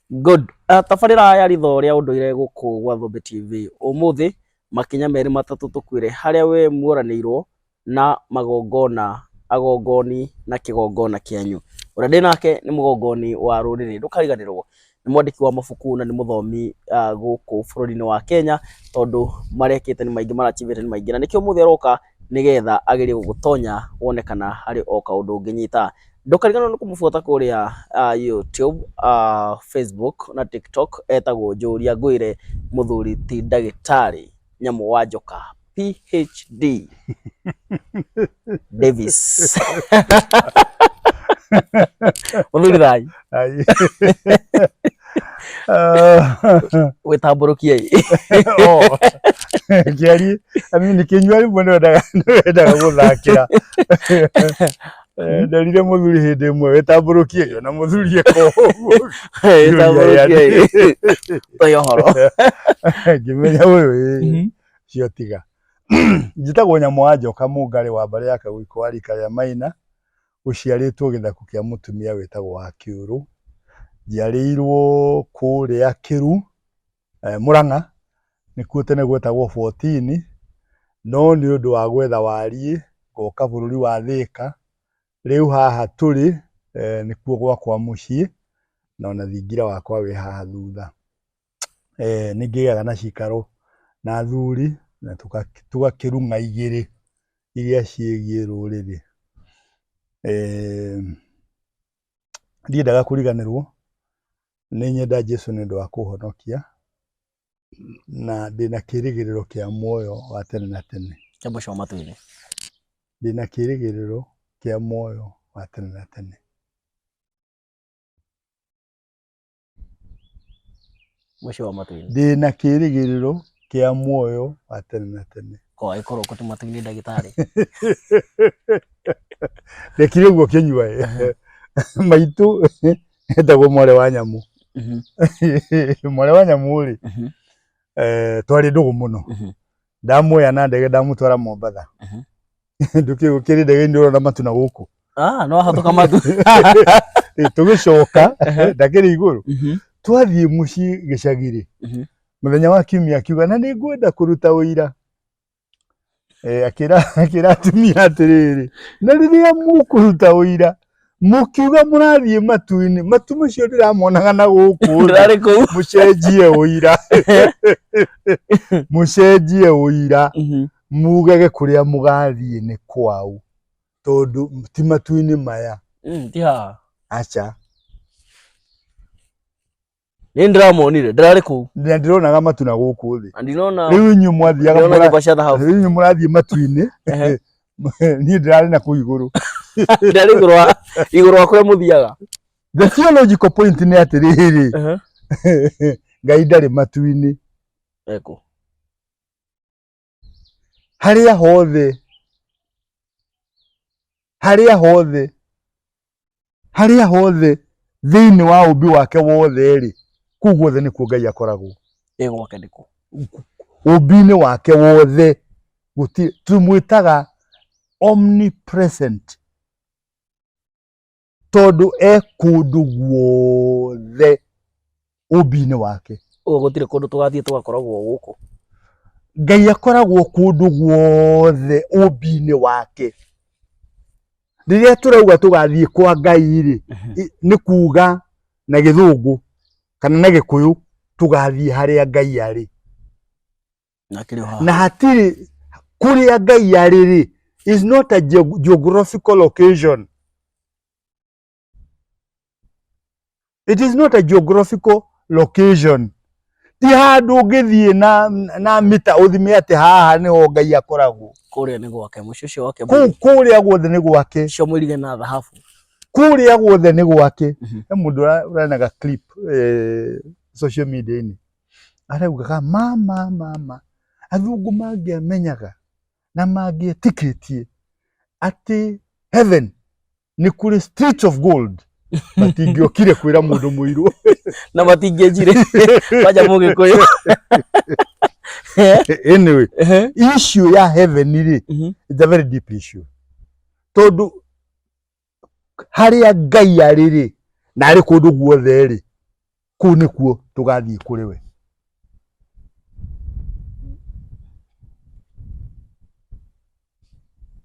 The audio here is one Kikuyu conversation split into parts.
Good. Tabarĩra ya ritho rĩa ũndũire gũkũ gwa Thũmbĩ TV. Ũmũthĩ makinya merĩ matatũ tũkuĩre harĩa we muoranĩirwo na magongona, agongoni na kĩgongona kĩanyu. Ũrĩa ndĩ nake nĩ mũgongoni wa rũrĩrĩ, ndũkariganĩrwo nĩ mwandĩki wa mabuku na nĩ mũthomi gũkũ bũrũri-inĩ wa Kenya, tondũ marĩa ekĩte nĩ maingĩ, mara achieve ĩte nĩ maingĩ, na nĩkĩo ũmũthĩ aroka nĩgetha agerie gũgũtonya wone kana harĩ o kaũndũ ũngĩnyita. Ndũkariganĩrwo nĩ kũmũbuata kũrĩa YouTube, Facebook na TikTok, etagwo Njũria Ngwĩre mũthuri ti ndagĩtarĩ Nyamũ wa Njoka PhD Davis. Mũthuri thayũ. Ai. Wĩtambũrũkiei. Oh. Kĩari, I mean, kĩnyua rĩmwe nĩwendaga gũthakĩra. Nderire mũthuri hĩndĩ ĩmwe wĩtambũrũkie na mũthuri eka ũguo. Wĩtambũrũkiei. Tũhe ũhoro. Ngĩmenya ũyũ ĩ cio tiga. Njĩtagwo Nyamũ wa Njoka Mũngarĩ wa mbarĩ ya Kaguikũ wa rika rĩa Maina, ũciarĩtwo gĩthaku kĩa mũtumia wĩtagwo wa Kĩũrũ. Njiarĩirwo kũrĩa Kĩru, Mũrang'a, nĩkuo tene gwetagwo 14, no nĩ ũndũ wa gwetha wariĩ ngoka bũrũri wa Thĩka. Rĩu haha tũrĩ nĩkuo gwakwa mũciĩ, na ona thingira wakwa wĩ haha thutha. Nĩ ngĩgĩaga na cikaro na athuri na tũgakĩrung'a igĩrĩ iria ciĩgiĩ rũrĩrĩ. Ndiendaga kũriganĩrwo, nĩ nyenda Jesũ nĩ ũndũ wa kũhonokia na ndĩna kĩrĩgĩrĩro kĩa muoyo wa tene na tene. Kĩa mũico wa matu-inĩ. Ndĩna kĩrĩgĩrĩro kĩa muoyo wa tene na tene. Mũico wa matu-inĩ. Ndĩna kĩrĩgĩrĩro kĩa muoyo wa tene na tene. Ko angĩkorwo kũ ti matu-inĩ ndagĩtarĩ. Rekire ũguo kĩnyua ĩ. Maitũ etagwo mwarĩ wa nyamũ. Mwarĩ wa nyamũ rĩ, twarĩ ndũgũ mũno. Ndamuoya na ndege ndamũtwara Mombatha. Ndũkĩ ũkĩrĩ ndege-inĩ ũrona matu na gũkũ. Ah, no wahotũka matu. Tũgĩcoka ndakĩrĩ igũrũ. Twathiĩ mũciĩ gĩcagi rĩ, mũthenya wa kiumia akiuga na nĩ ngwenda kũruta ũira. Akĩra akĩra atumia atĩrĩrĩ, na rĩrĩa mũkũruta ũira mũkiuga mũrathiĩ matu-inĩ, matu macio ndĩramonaga na gũkũ thĩ. Ndĩrarĩ kũu. Mũcenjie ũira. Mũcenjie ũira. Mugage kũrĩa mũgathiĩ nĩ kwaũ, tondũ ti matu-inĩ maya. Ti haha. Aca. Nĩ ndĩramonire, ndĩrarĩ kũu. Na ndĩronaga matu na gũkũ thĩ. Na ndinona. Rĩu inyuĩ mwathiaga Ndĩrona nyũmba cia thahabu. Rĩu inyuĩ mũrathiĩ matu-inĩ. Niĩ ndĩrarĩ na kũu igũrũ. Ndĩrarĩ igũrũ wa igũrũ wa kũrĩa mũthiaga. The theological point nĩ atĩrĩrĩ, Ngai ndarĩ matu-inĩ. Eko. Harĩa hothe, harĩa hothe, harĩa hothe thĩinĩ wa ũmbi wake wothe rĩ, kũu guothe nĩkuo Ngai akoragwo. Ĩ gwake nĩkũ? Ũmbi-inĩ wake wothe gũtirĩ, tũmwĩtaga omnipresent tondũ e kũndũ guothe ũmbi-inĩ wake. Ũguo gũtirĩ kũndũ tũgathiĩ tũgakoragwo gũkũ. Ngai akoragwo kũndũ guothe ũmbi-inĩ wake. Rĩrĩa tũrauga tũgathiĩ kwa Ngai rĩ, nĩ kuga na gĩthũngũ kana na gĩkũyũ tũgathiĩ harĩa Ngai arĩ. Na hatirĩ kũrĩa Ngai arĩ rĩ, is not a geographical location. It is not a geographical location. Ti handũ ũngĩthiĩ na mita ũthime atĩ haha nĩho Ngai akoragwo. Kũrĩa nĩ gwake, mũciĩ ũcio wake. Kũu kũrĩa guothe nĩ gwake. Ũcio mũirige na thahabu. Kũrĩa guothe nĩ gwake. He mũndũ ũrenaga clip social media-inĩ. Araugaga mama mama, athũngũ mangĩamenyaga na mangĩetĩkĩtie atĩ heaven nĩ kũrĩ streets of gold matingĩokire kwĩra mũndũ mũirũ. Na matingĩenjire kwanja mũgĩkũyũ. Anyway, issue ya heaven rĩ, it's a very deep issue. Tondũ harĩa Ngai arĩ rĩ, na arĩ kũndũ guothe rĩ, Kũu nĩkuo tũgathiĩ kũrĩ we.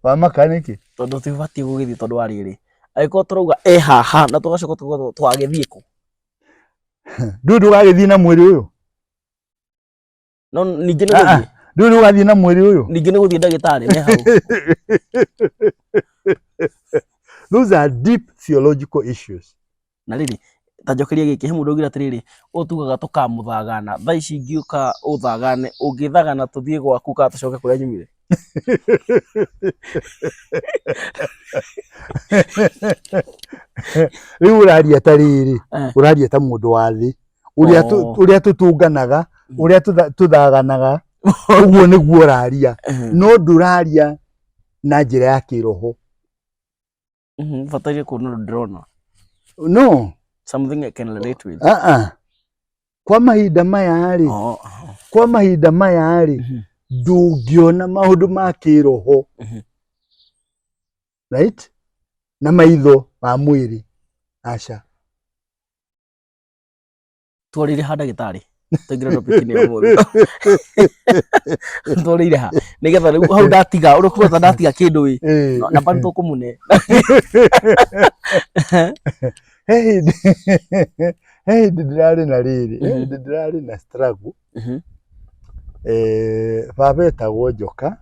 Wamaka nĩkĩ? Tondũ tibatiĩ gũgĩthiĩ tondũ wa rĩrĩ, angĩkorwo tũrauga e haha na tũgacoka tũkauga tũgagĩthiĩ kũ? Ndũĩ ndũgagĩthiĩ na mwĩrĩ ũyũ? No ningĩ nĩ Ah, gũthiĩ. Ndũĩ ndũgathiĩ na mwĩrĩ ũyũ? Ningĩ nĩ gũthiĩ ndagĩtarĩ me hau. Those are deep theological issues. Na rĩrĩ, ta njokeria gĩkĩ, he mũndũ augire atĩrĩrĩ, ũũ tugaga tũkamũthagana, thaa ici ingĩũka ũthagane, ũngĩthagana tũthiĩ gwaku kana tũcoke kũrĩa nyumire? Rĩu ũraria ta rĩrĩ, ũraria ta mũndũ wa thĩ, ũrĩa ũrĩa tũtũnganaga, ũrĩa tũthaganaga, ũguo nĩguo ũraria, no ndũraria na njĩra ya kĩroho. Bataire kuona ũndũ ndĩrona. No. Something I can relate with. Ah ah. Kwa mahinda maya rĩ, kwa mahinda maya rĩ, ndũngĩona maũndũ ma kĩroho. Right? Na maitho ma mwĩrĩ. Aca. Twarĩire ha ndagĩtarĩ? Tũingĩre topic-inĩ ya ũmũthĩ. Twarĩire ha? Nĩgetha rĩu hau ndatiga, ũrĩa kuga ta ndatiga kĩndũ ĩ. Namba nĩ tũkũmũne. He hĩndĩ he hĩndĩ ndĩrarĩ na rĩrĩ, he hĩndĩ ndĩrarĩ na struggle. Baba etagwo Njoka,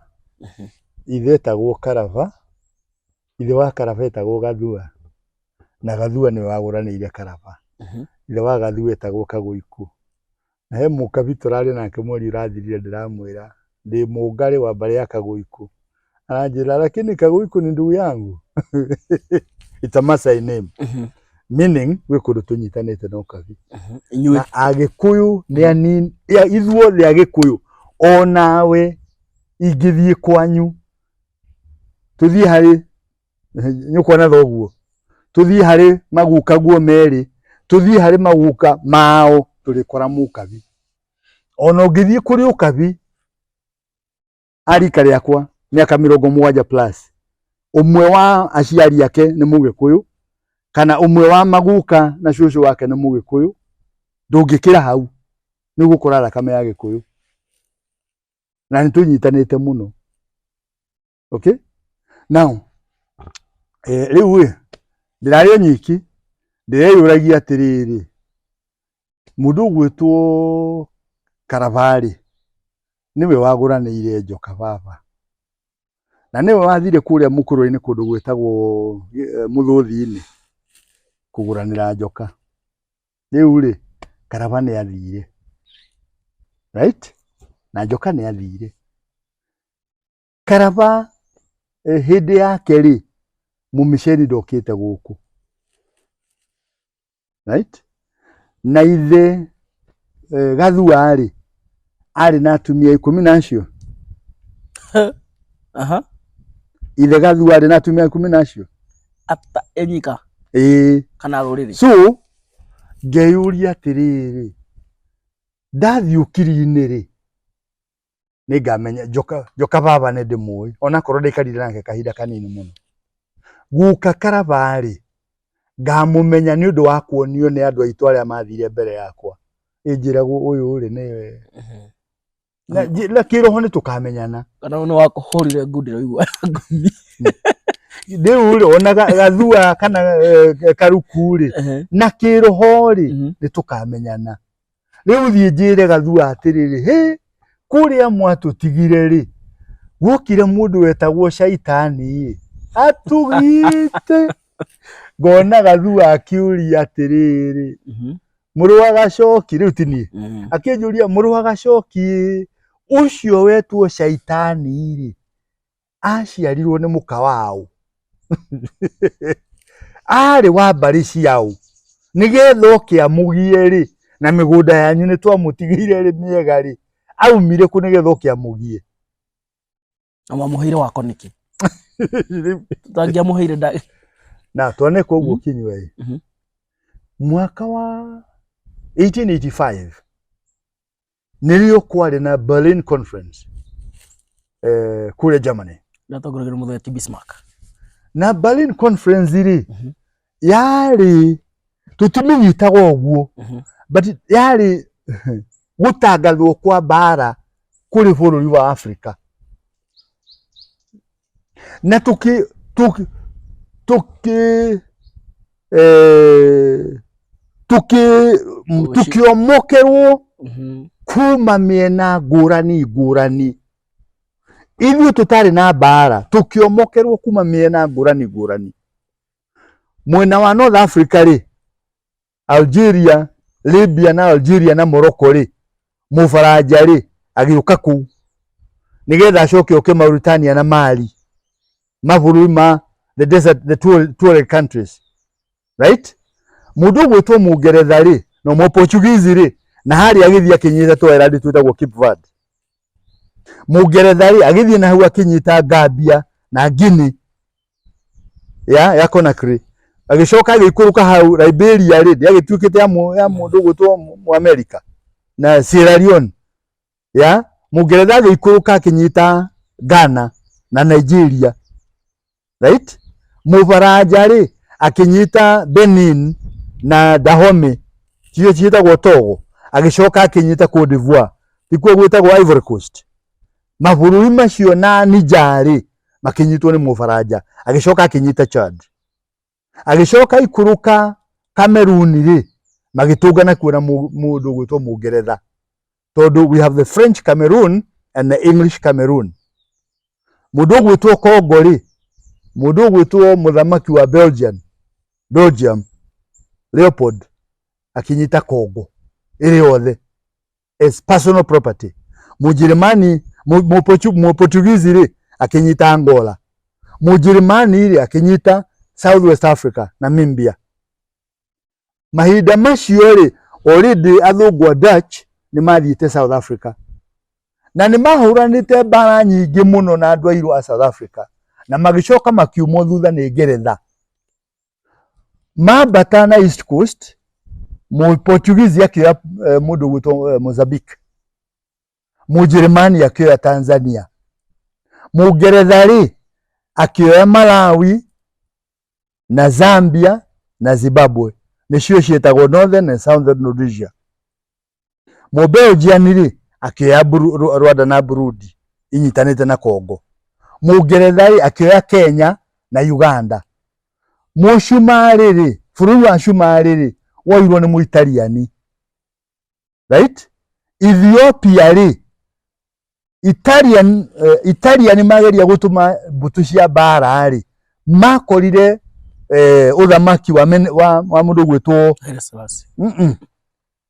ithe etagwo Karaba, ithe wa Karaba etagwo Gathua, na Gathua nĩwe wagũranĩire Karaba. Ithe wa Gathua etagwo Kagũikũ. Na he mũkabi tũrarĩ nake mweri ũrathirire ndĩramwĩra ndĩ mũngarĩ wa mbarĩ ya Kagũikũ. Aranjĩra lakini Kagũikũ ni ndugu yangu. It's a Maasai name. Meaning gwĩ kũndũ tũnyitanĩte na ũkabi. Inyuĩ. Na Agĩkũyũ nĩ anini, ithuothe Agĩkũyũ onawe ingĩthiĩ kwanyu tũthiĩ harĩ nyũkwa na thoguo, tũthiĩ harĩ maguka guo merĩ, tũthiĩ harĩ maguka mao, tũrĩkora mũkabi. Ona ũngĩthiĩ kũrĩ ũkabi a rika rĩakwa mĩaka 70 plus, ũmwe wa aciari ake nĩ mũgĩkũyũ kana ũmwe wa maguka na cũcũ wake nĩ mũgĩkũyũ, ndũngĩkĩra hau, nĩ ũgũkora thakame ya gĩkũyũ. Na nĩ tũnyitanĩte mũno. Okay? Now, rĩu ĩ, ndĩrarĩ o nyiki, ndĩreyũragia atĩrĩrĩ, mũndũ ũgwĩtwo Karabarĩ nĩwe wagũranĩire njoka baba, na nĩwe wathire kũrĩa mũkũrwe-inĩ kũndũ gwĩtagwo Mũthũthi-inĩ kũgũranĩra njoka. Rĩu rĩ, Karaba nĩ athire, right? Na njoka nĩ athire. Karaba hĩndĩ yake rĩ, mũmĩceni ndokĩte gũkũ, right? Na ithe Gathua rĩ, arĩ na atumia 10 na acio. Ithe Gathua arĩ na atumia 10 na acio. Ata enyika. Ĩĩ. Kana rũrĩrĩ. So, ngeyũria atĩrĩrĩ, ndathiĩ ũkiri-inĩ rĩ, nĩngamenya njoka, njoka baba nĩ ndĩmũĩ, onakorwo ndaikarire nake kahinda kanini mũno. Guka Karaba rĩ, ngamũmenya nĩ ũndũ wa kuonio nĩ andũ aitũ arĩa mathire mbere yakwa. Ĩnjĩragwo ũyũ rĩ nĩwe. Na kĩroho nĩ tũkamenyana. Kana nĩ wakũhũrire ngundi ndĩraigua ngumi. Rĩu rĩ, ona Gathua kana Karuku rĩ, na kĩroho rĩ, nĩ tũkamenyana. Rĩu thiĩ njĩre Gathua atĩrĩrĩ, hĩ, kũrĩa mwatũtigire rĩ, guokire mũndũ wetagwo Shaitani ĩ, atũgite. Ngona Gathua akĩũria atĩrĩrĩ, mũrũ wa Gacoki, rĩu ti niĩ, akĩnjũria mũrũ wa Gacoki ĩ, ũcio wetwo Shaitani rĩ, aciarirwo nĩ mũka waũ? Arĩ wa mbarĩ ciaũ? Nĩgetha oke amũgie rĩ, na mĩgũnda yanyu nĩ twamũtigĩire ĩrĩ mĩega rĩ, aumire kũ nĩgetha oke amũgie? Na mwamũheire wako nĩkĩ? Tangĩamũheire nda. Na twanekwo ũguo kinyua ĩ. Mwaka wa 1885 nĩrĩo kwarĩ na Berlin Conference kũrĩa Germany. Ndatongoragio nĩ mũthee ti Bismarck. Na Berlin Conference rĩ, yarĩ tũtimĩnyitaga ũguo. But yarĩ gũtangathwo kwa mbara kũrĩ bũrũri wa Afrika. Na tũkĩ tũkĩ tũkĩ eh, tũkĩ tũkĩomokerwo kuma mĩena ngũrani ngũrani. Ithuĩ tũtarĩ na mbara, tũkĩomokerwo kuma mĩena ngũrani ngũrani. Mwena wa North Africa rĩ, Algeria, Libya na Algeria na Morocco rĩ, Mũbaranja rĩ, agĩũka kũu nĩgetha acoke oke Mauritania na Mali, mabũrũri ma the desert, the Tuareg countries, right? Mũndũ ũgwĩtwo Mũngeretha rĩ, na ũmwe Portuguese rĩ, na harĩa agĩthiĩ akĩnyita tũairandi twĩtagwo Cape Verde. Mũngeretha rĩ, agĩthiĩ na hau akĩnyita Gambia na Guinea ya Conakry. Agĩcoka agĩikũrũka hau Liberia rĩ, ndĩagĩtuĩkĩte ya mũndũ ũgwĩtwo Mũamerika na Sierra Leone. Ya Mũngeretha agĩikũrũka akĩnyita Ghana na Nigeria, right? Mũbaranja rĩ akĩnyita Benin na Dahomey, cio ciĩtagwo Togo. Agĩcoka akĩnyita Cote d'Ivoire, tikuo gwĩtagwo Ivory Coast. Mabũrũri macio na Niger rĩ makĩnyitwo nĩ Mũbaranja. Agĩcoka akĩnyita Chad, agĩcoka ikũrũka Cameroon rĩ, magĩtũngana kuo na mũndũ ũgwĩtwo Mũngeretha, tondũ we have the French Cameroon and the English Cameroon. Mũndũ ũgwĩtwo Congo rĩ, mũndũ ũgwĩtwo mũthamaki wa Belgium Leopold akĩnyita Congo ĩrĩ yothe as personal property. Mũnjĩrĩmani, Mũportuguese rĩ akĩnyita Angola. Mũnjĩrĩmani rĩ akĩnyita South West Africa, Namibia. Mahinda macio rĩ, already athũngũ a Dutch nĩ mathiĩte South Africa na nĩ mahũranĩte mbara nyingĩ mũno na andũ airũ a South Africa, na magĩcoka makiumwo thutha nĩ Ngeretha. Mambata na East Coast, Mũportuguese akĩoya mũndũ ũgwĩtwo Mozambique, Mũnjĩrĩmani akĩoya Tanzania, Mũngeretha rĩ akĩoya Malawi na Zambia na Zimbabwe, nĩcio ciĩtagwo Northern and Southern Rhodesia. Mũbelgian rĩ akĩoya Rwanda na Burundi inyitanĩte na Congo. Mũngeretha rĩ akĩoya Kenya na Uganda. Mũcumarĩ rĩ, bũrũri wa Cumarĩ rĩ woirwo nĩ Mũitaliani, right? Ethiopia rĩ, Italian mageria gũtũma mbũtũ cia mbara rĩ, makorire ũthamaki wa mũndũ ũgwĩtwo Haile Selassie.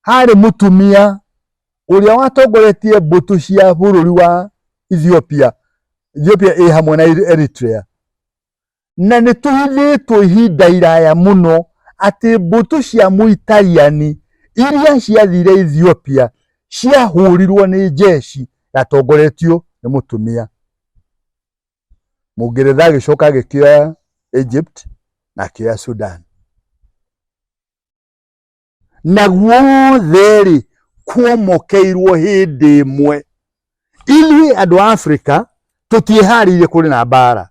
Harĩ mũtumia ũrĩa watongoretie mbũtũ cia bũrũri wa Ethiopia. Ethiopia ĩ hamwe na Eritrea. Na nĩ tũhithĩtwo ihinda iraya mũno atĩ mbũtũ cia Mũitaliani iria ciathire Ethiopia ciahũrirwo nĩ jeshi yatongoretio nĩ mũtumia. Mũngeretha agĩcoka agĩkĩoya Egypt na akĩoya Sudan. Na guothe rĩ kuomokeirwo hĩndĩ ĩmwe. Ithuĩ andũ a Afrika tũtiĩharĩirie kũrĩ na mbara,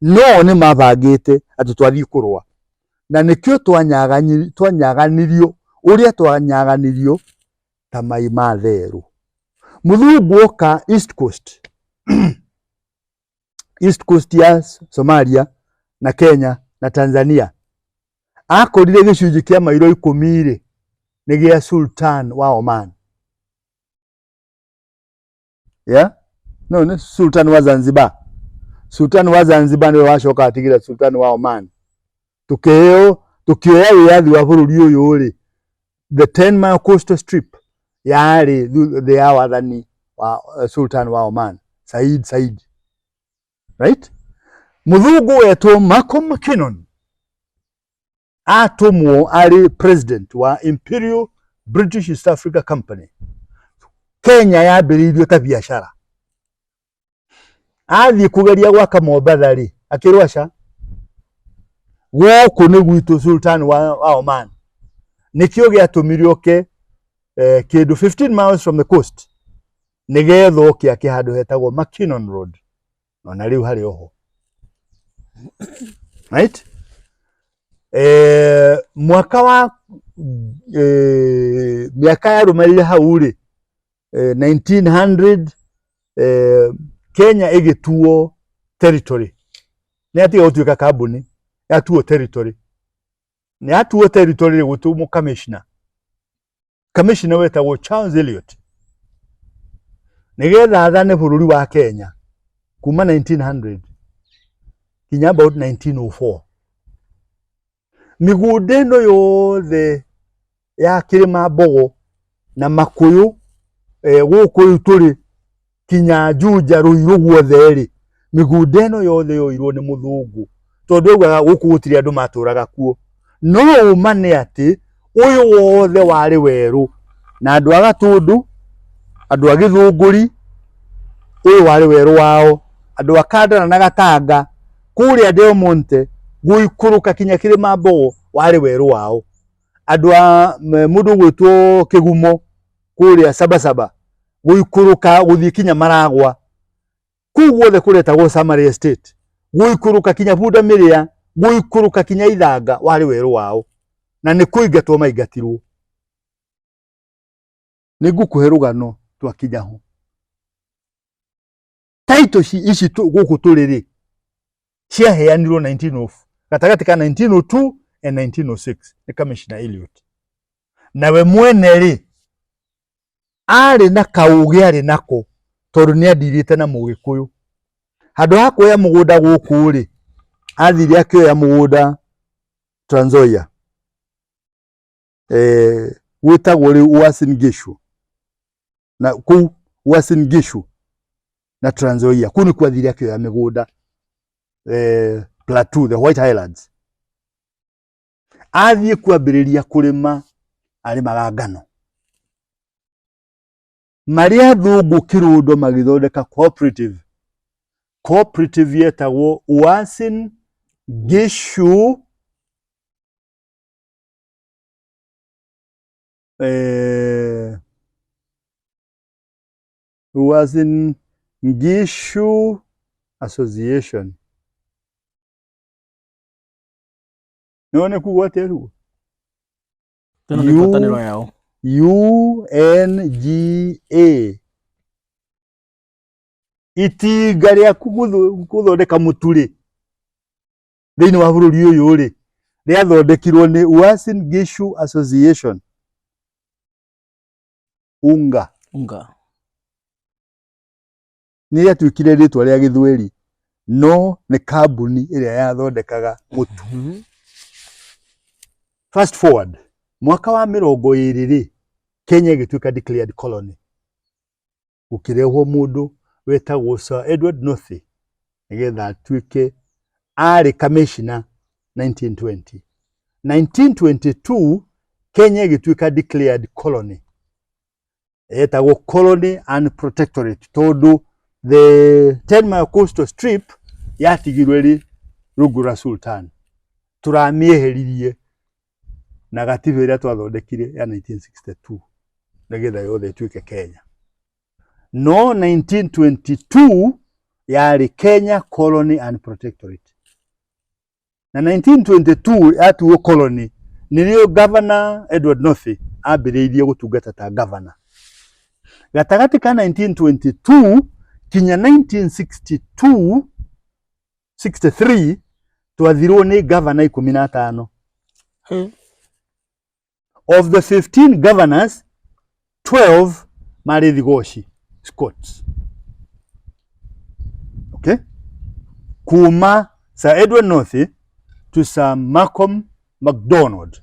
no nĩ mabangĩte atĩ twathiĩ kũrũa, na nĩkĩo twanyaganirio ũrĩa twanyaganirio ta mai ma therũ. Mũthũngũ oka East Coast, East Coast ya Somalia na Kenya na Tanzania, akorire gĩcunjĩ kĩa mairo 10 rĩ nĩ gĩa Sultan wa Oman. Yeah? No, nĩ Sultan wa Zanzibar. Sultan wa Zanzibar nĩwe wacoka atigĩra Sultan wa Oman. Tukĩheo, tukĩoya wĩyathi wa bũrũri ũyũ rĩ, the 10 mile coastal strip yarĩ thĩ ya wathani wa Sultan wa Oman, Said Said. Right? Mũthũngũ wetwo Malcolm McKinnon atũmwo arĩ president wa Imperial British East Africa Company. Kenya yambĩrĩirio ta biacara. Athiĩ kũgeria gwaka Mombatha rĩ, akĩrwo aca, gũkũ nĩ gwitũ Sultan wa Oman. Nĩkĩo gĩatũmire oke kĩndũ 15 miles from the coast, nĩgetha oke ake handũ hetagwo McKinnon Road, ona rĩu harĩ oho. Right? Mwaka wa Mĩaka yarũmĩrĩire hau rĩ, 1900, Kenya ĩgĩtuo territory, nĩ yatiga gũtuĩka kambuni, yatuo territory. Nĩ yatuo territory rĩ, gũtũmwo commissioner, commissioner wetagwo Charles Elliot, nĩgetha athane bũrũri wa Kenya kuma 1900 kinya about 1904. Mĩgũnda ĩno yothe ya kĩrĩma mbogo na makũyũ, gũkũ rĩu tũrĩ kinya Juja, Ruiru guothe rĩ, mĩgũnda ĩno yothe yoirwo nĩ mũthũngũ, tondũ augaga gũkũ gũtirĩ andũ matũraga kuo. No ũma nĩ atĩ ũyũ wothe warĩ werũ, na andũ a Gatũndũ, andũ a Gĩthũngũri, ũyũ warĩ werũ wao, andũ a Kandara na Gatanga, kũrĩa Del Monte gũikũrũka kinya kĩrĩma mbogo warĩ werũ wao. Andũ a mũndũ ũgwĩtwo Kĩgumo kũrĩa Sabasaba gũikũrũka gũthiĩ kinya Maragwa, kũu guothe kũretagwo Summary Estate, gũikũrũka kinya Bunda Mĩrĩa, gũikũrũka kinya Ithanga warĩ werũ wao, na nĩ kũingatwo maingatirwo. Nĩ ngũkũhe rũgano twakinya ho. Title ici gũkũ tũrĩ rĩ, ciaheanirwo 19 gatagatĩ ka 1902 and 1906 nĩ Commissioner Elliot. Nawe mwene rĩ, arĩ na kaũgĩ arĩ nako, tondũ nĩ andirĩte na Mũgĩkũyũ. Handũ ha kuoya mũgũnda gũkũ rĩ, athire akĩoya mũgũnda Trans Nzoia, gwĩtagwo rĩu Uasin Gishu, na kũu Uasin Gishu na Trans Nzoia kũu nĩkuo athire akĩoya mĩgũnda, Plateau, the White Highlands. Athiĩ kwambĩrĩria kũrĩma, arĩmaga ngano. Marĩ athũngũ kĩrũndo magĩthondeka cooperative. Cooperative yetagwo Uasin Gishu Uasin Gishu Association. Nĩwona kuga atĩa rĩu? Ĩno nĩ ngwatanĩro yao. UNGA. Itinga rĩa gũthondeka mũtu rĩ, thĩinĩ wa bũrũri ũyũ rĩ, rĩathondekirwo nĩ Uasin Gishu Association. Unga. Unga. Nĩ rĩatuĩkire rĩtwa rĩa Gĩthweri, no nĩ kambuni ĩrĩa yathondekaga mũtu. Fast forward, mwaka wa 20 rĩ, Kenya ĩgĩtuĩka declared colony. Gũkĩrehwo mũndũ wetagwo Sir Edward Northey nĩgetha atuĩke arĩ commissioner 1920. 1922 Kenya ĩgĩtuĩka declared colony. Etagwo colony and protectorate tondũ the 10 mile coastal strip yatigirwo ĩrĩ rungu rwa Sultan. Tũramĩeheririe na gatiba ĩrĩa twathondekire ya 1962 nĩgetha yothe ĩtuĩke Kenya. No 1922 yarĩ Kenya Colony and Protectorate. Na 1922 yatuo colony nĩrĩo Governor Edward Northey ambĩrĩirie gũtungata ta governor. Gatagatĩ ka 1922 kinya 1962 63 twathirwo nĩ governor 15. Of the 15 governors, 12 marĩ Thigoci, Scots. Okay? Kuma Sir Edward Northey to Sir Malcolm MacDonald.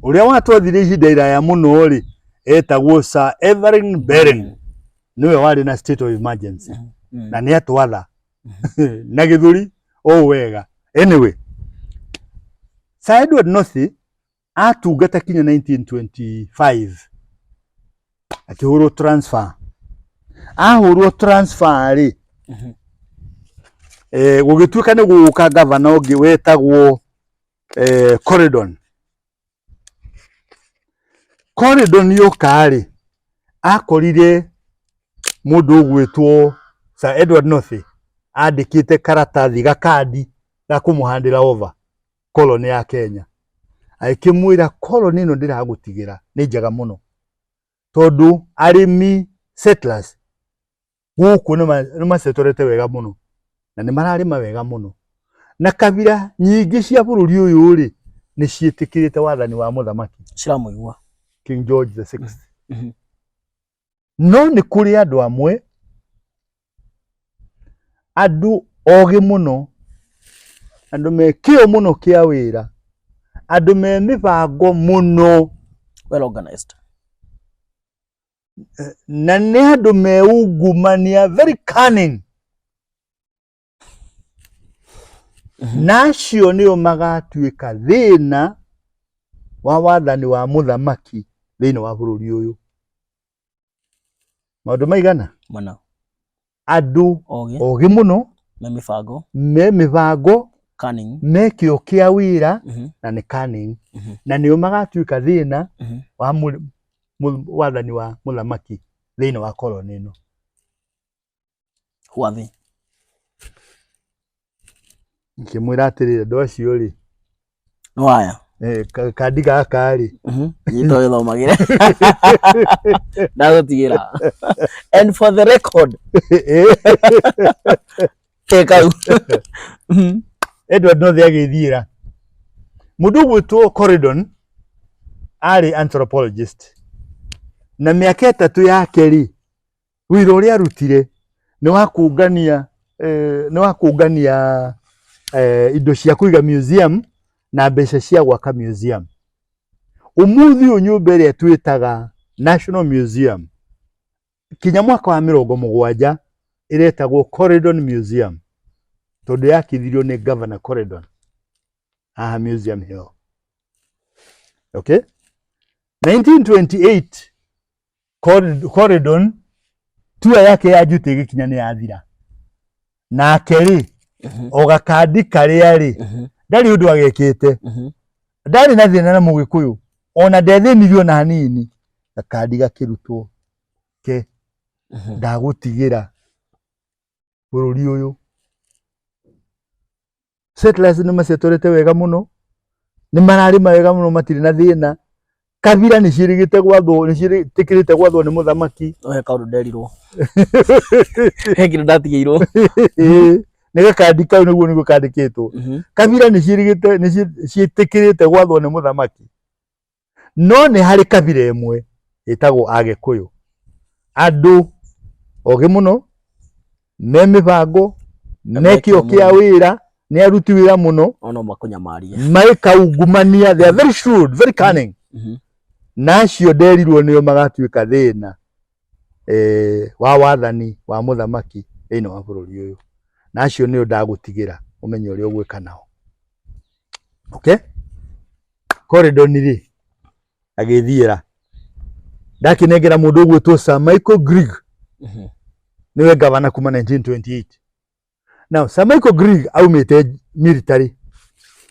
Ũrĩa watwathire ihinda iraya mũno rĩ, etagwo Sir Everin Bering. Nĩwe warĩ na state of emergency. Na nĩ atwatha na gĩthũri o wega. Anyway, Sir Edward Northey atungata kinya 1925 akĩhũrwo transfer. Ahũrwo transfer rĩ, gũgĩtuĩka nĩ gũgũka gavana ũngĩ wetagwo Corridon. Corridon yoka rĩ, akorire mũndũ ũgwĩtwo Sir Edward Northey andĩkĩte karatathi gakandi ga kũmũhandĩra over colony ya Kenya. Agĩkĩmwĩra koroni ĩno ndĩragũtigĩra nĩ njega mũno tondũ arĩmi settlers gũkũ nĩ macetorete wega mũno na nĩ mararĩma wega mũno na kabira nyingĩ cia bũrũri ũyũ rĩ nĩ ciĩtĩkĩrĩte wathani wa mũthamaki Ciramũigua. King George the Sixth. No nĩ kũrĩ andũ amwe andũ ogĩ mũno, andũ me kĩo mũno kĩa wĩra, andũ me mĩbango mũno, Well organized. Na nĩ andũ me ungumania, very cunning. Na acio nĩo magatuĩka thĩna wa wathani wa mũthamaki thĩinĩ wa bũrũri ũyũ. Maũndũ maigana? Mana. Andũ Ogĩ. Ogĩ mũno, Me mĩbango. Me mĩbango, Cunning. Me kĩo kĩa wĩra, na nĩ cunning. Na nĩo magatuĩka thĩna wa wathani wa mũthamaki thĩinĩ wa koroni ĩno. Who are they? Ngĩmwĩra atĩrĩrĩ, andũ acio rĩ, No aya. Kandi gaka rĩ, Nyita wĩthomagĩre. Ndagũtigĩra. And for the record, ke kau. Edward North agĩthiĩra mũndũ ũgwĩtwo Corridon arĩ anthropologist na mĩaka 3 yake rĩ, wĩra ũrĩa arutire nĩ wa kũngania nĩ wa kũngania indo cia kũiga museum na mbeca cia gwaka museum. Ũmũthĩ ũyũ nyũmba ĩrĩa twĩtaga National Museum kinya mwaka wa 70 ĩretagwo Corridon Museum tondũ yakithirio nĩ Governor Corridon haha Museum Hill. Okay? 1928 Corridon tua yake ya njuti ĩgĩkinya nĩ yathira nake rĩ, o gakandi karĩa rĩ, ndarĩ ũndũ agekĩte, ndarĩ na thĩna na mũgĩkũyũ ona ndethĩnirio na hanini, gakandi gakĩrutwo ke ndagũtigĩra bũrũri ũyũ. Settlers nĩ macetorete wega mũno, nĩ mararĩma wega mũno, matirĩ na thĩna. Kabira nĩ ciĩrĩgĩte gwathwo, nĩ ciĩtĩkĩrĩte gwathwo nĩ mũthamaki. No he kaũndũ nderirwo. He kĩndũ ndatigĩirwo. Nĩ gakandi kau nĩguo nĩguo kandĩkĩtwo. Kabira nĩ ciĩrĩgĩte, nĩ ciĩtĩkĩrĩte gwathwo nĩ mũthamaki. No nĩ harĩ kabira ĩmwe ĩtagwo Agĩkũyũ, andũ ogĩ mũno, me mĩbango, me kĩo kĩa wĩra, nĩ aruti wĩra mũno, Ono makũnyamarie. Marĩ kaungumania, they are very shrewd, very cunning. Na acio nderirwo nĩo magatuĩka thĩna wa wathani wa mũthamaki thĩinĩ wa bũrũri ũyũ, na acio nĩo ndagũtigĩra ũmenye ũrĩa ũgwĩka nao. Okay? Corridon rĩ agĩthiĩra ndakĩnengera mũndũ ũgwĩtwo Sir Michael Grigg, nĩwe gavana kuma 1928. Now Sir Michael Grigg aumĩte military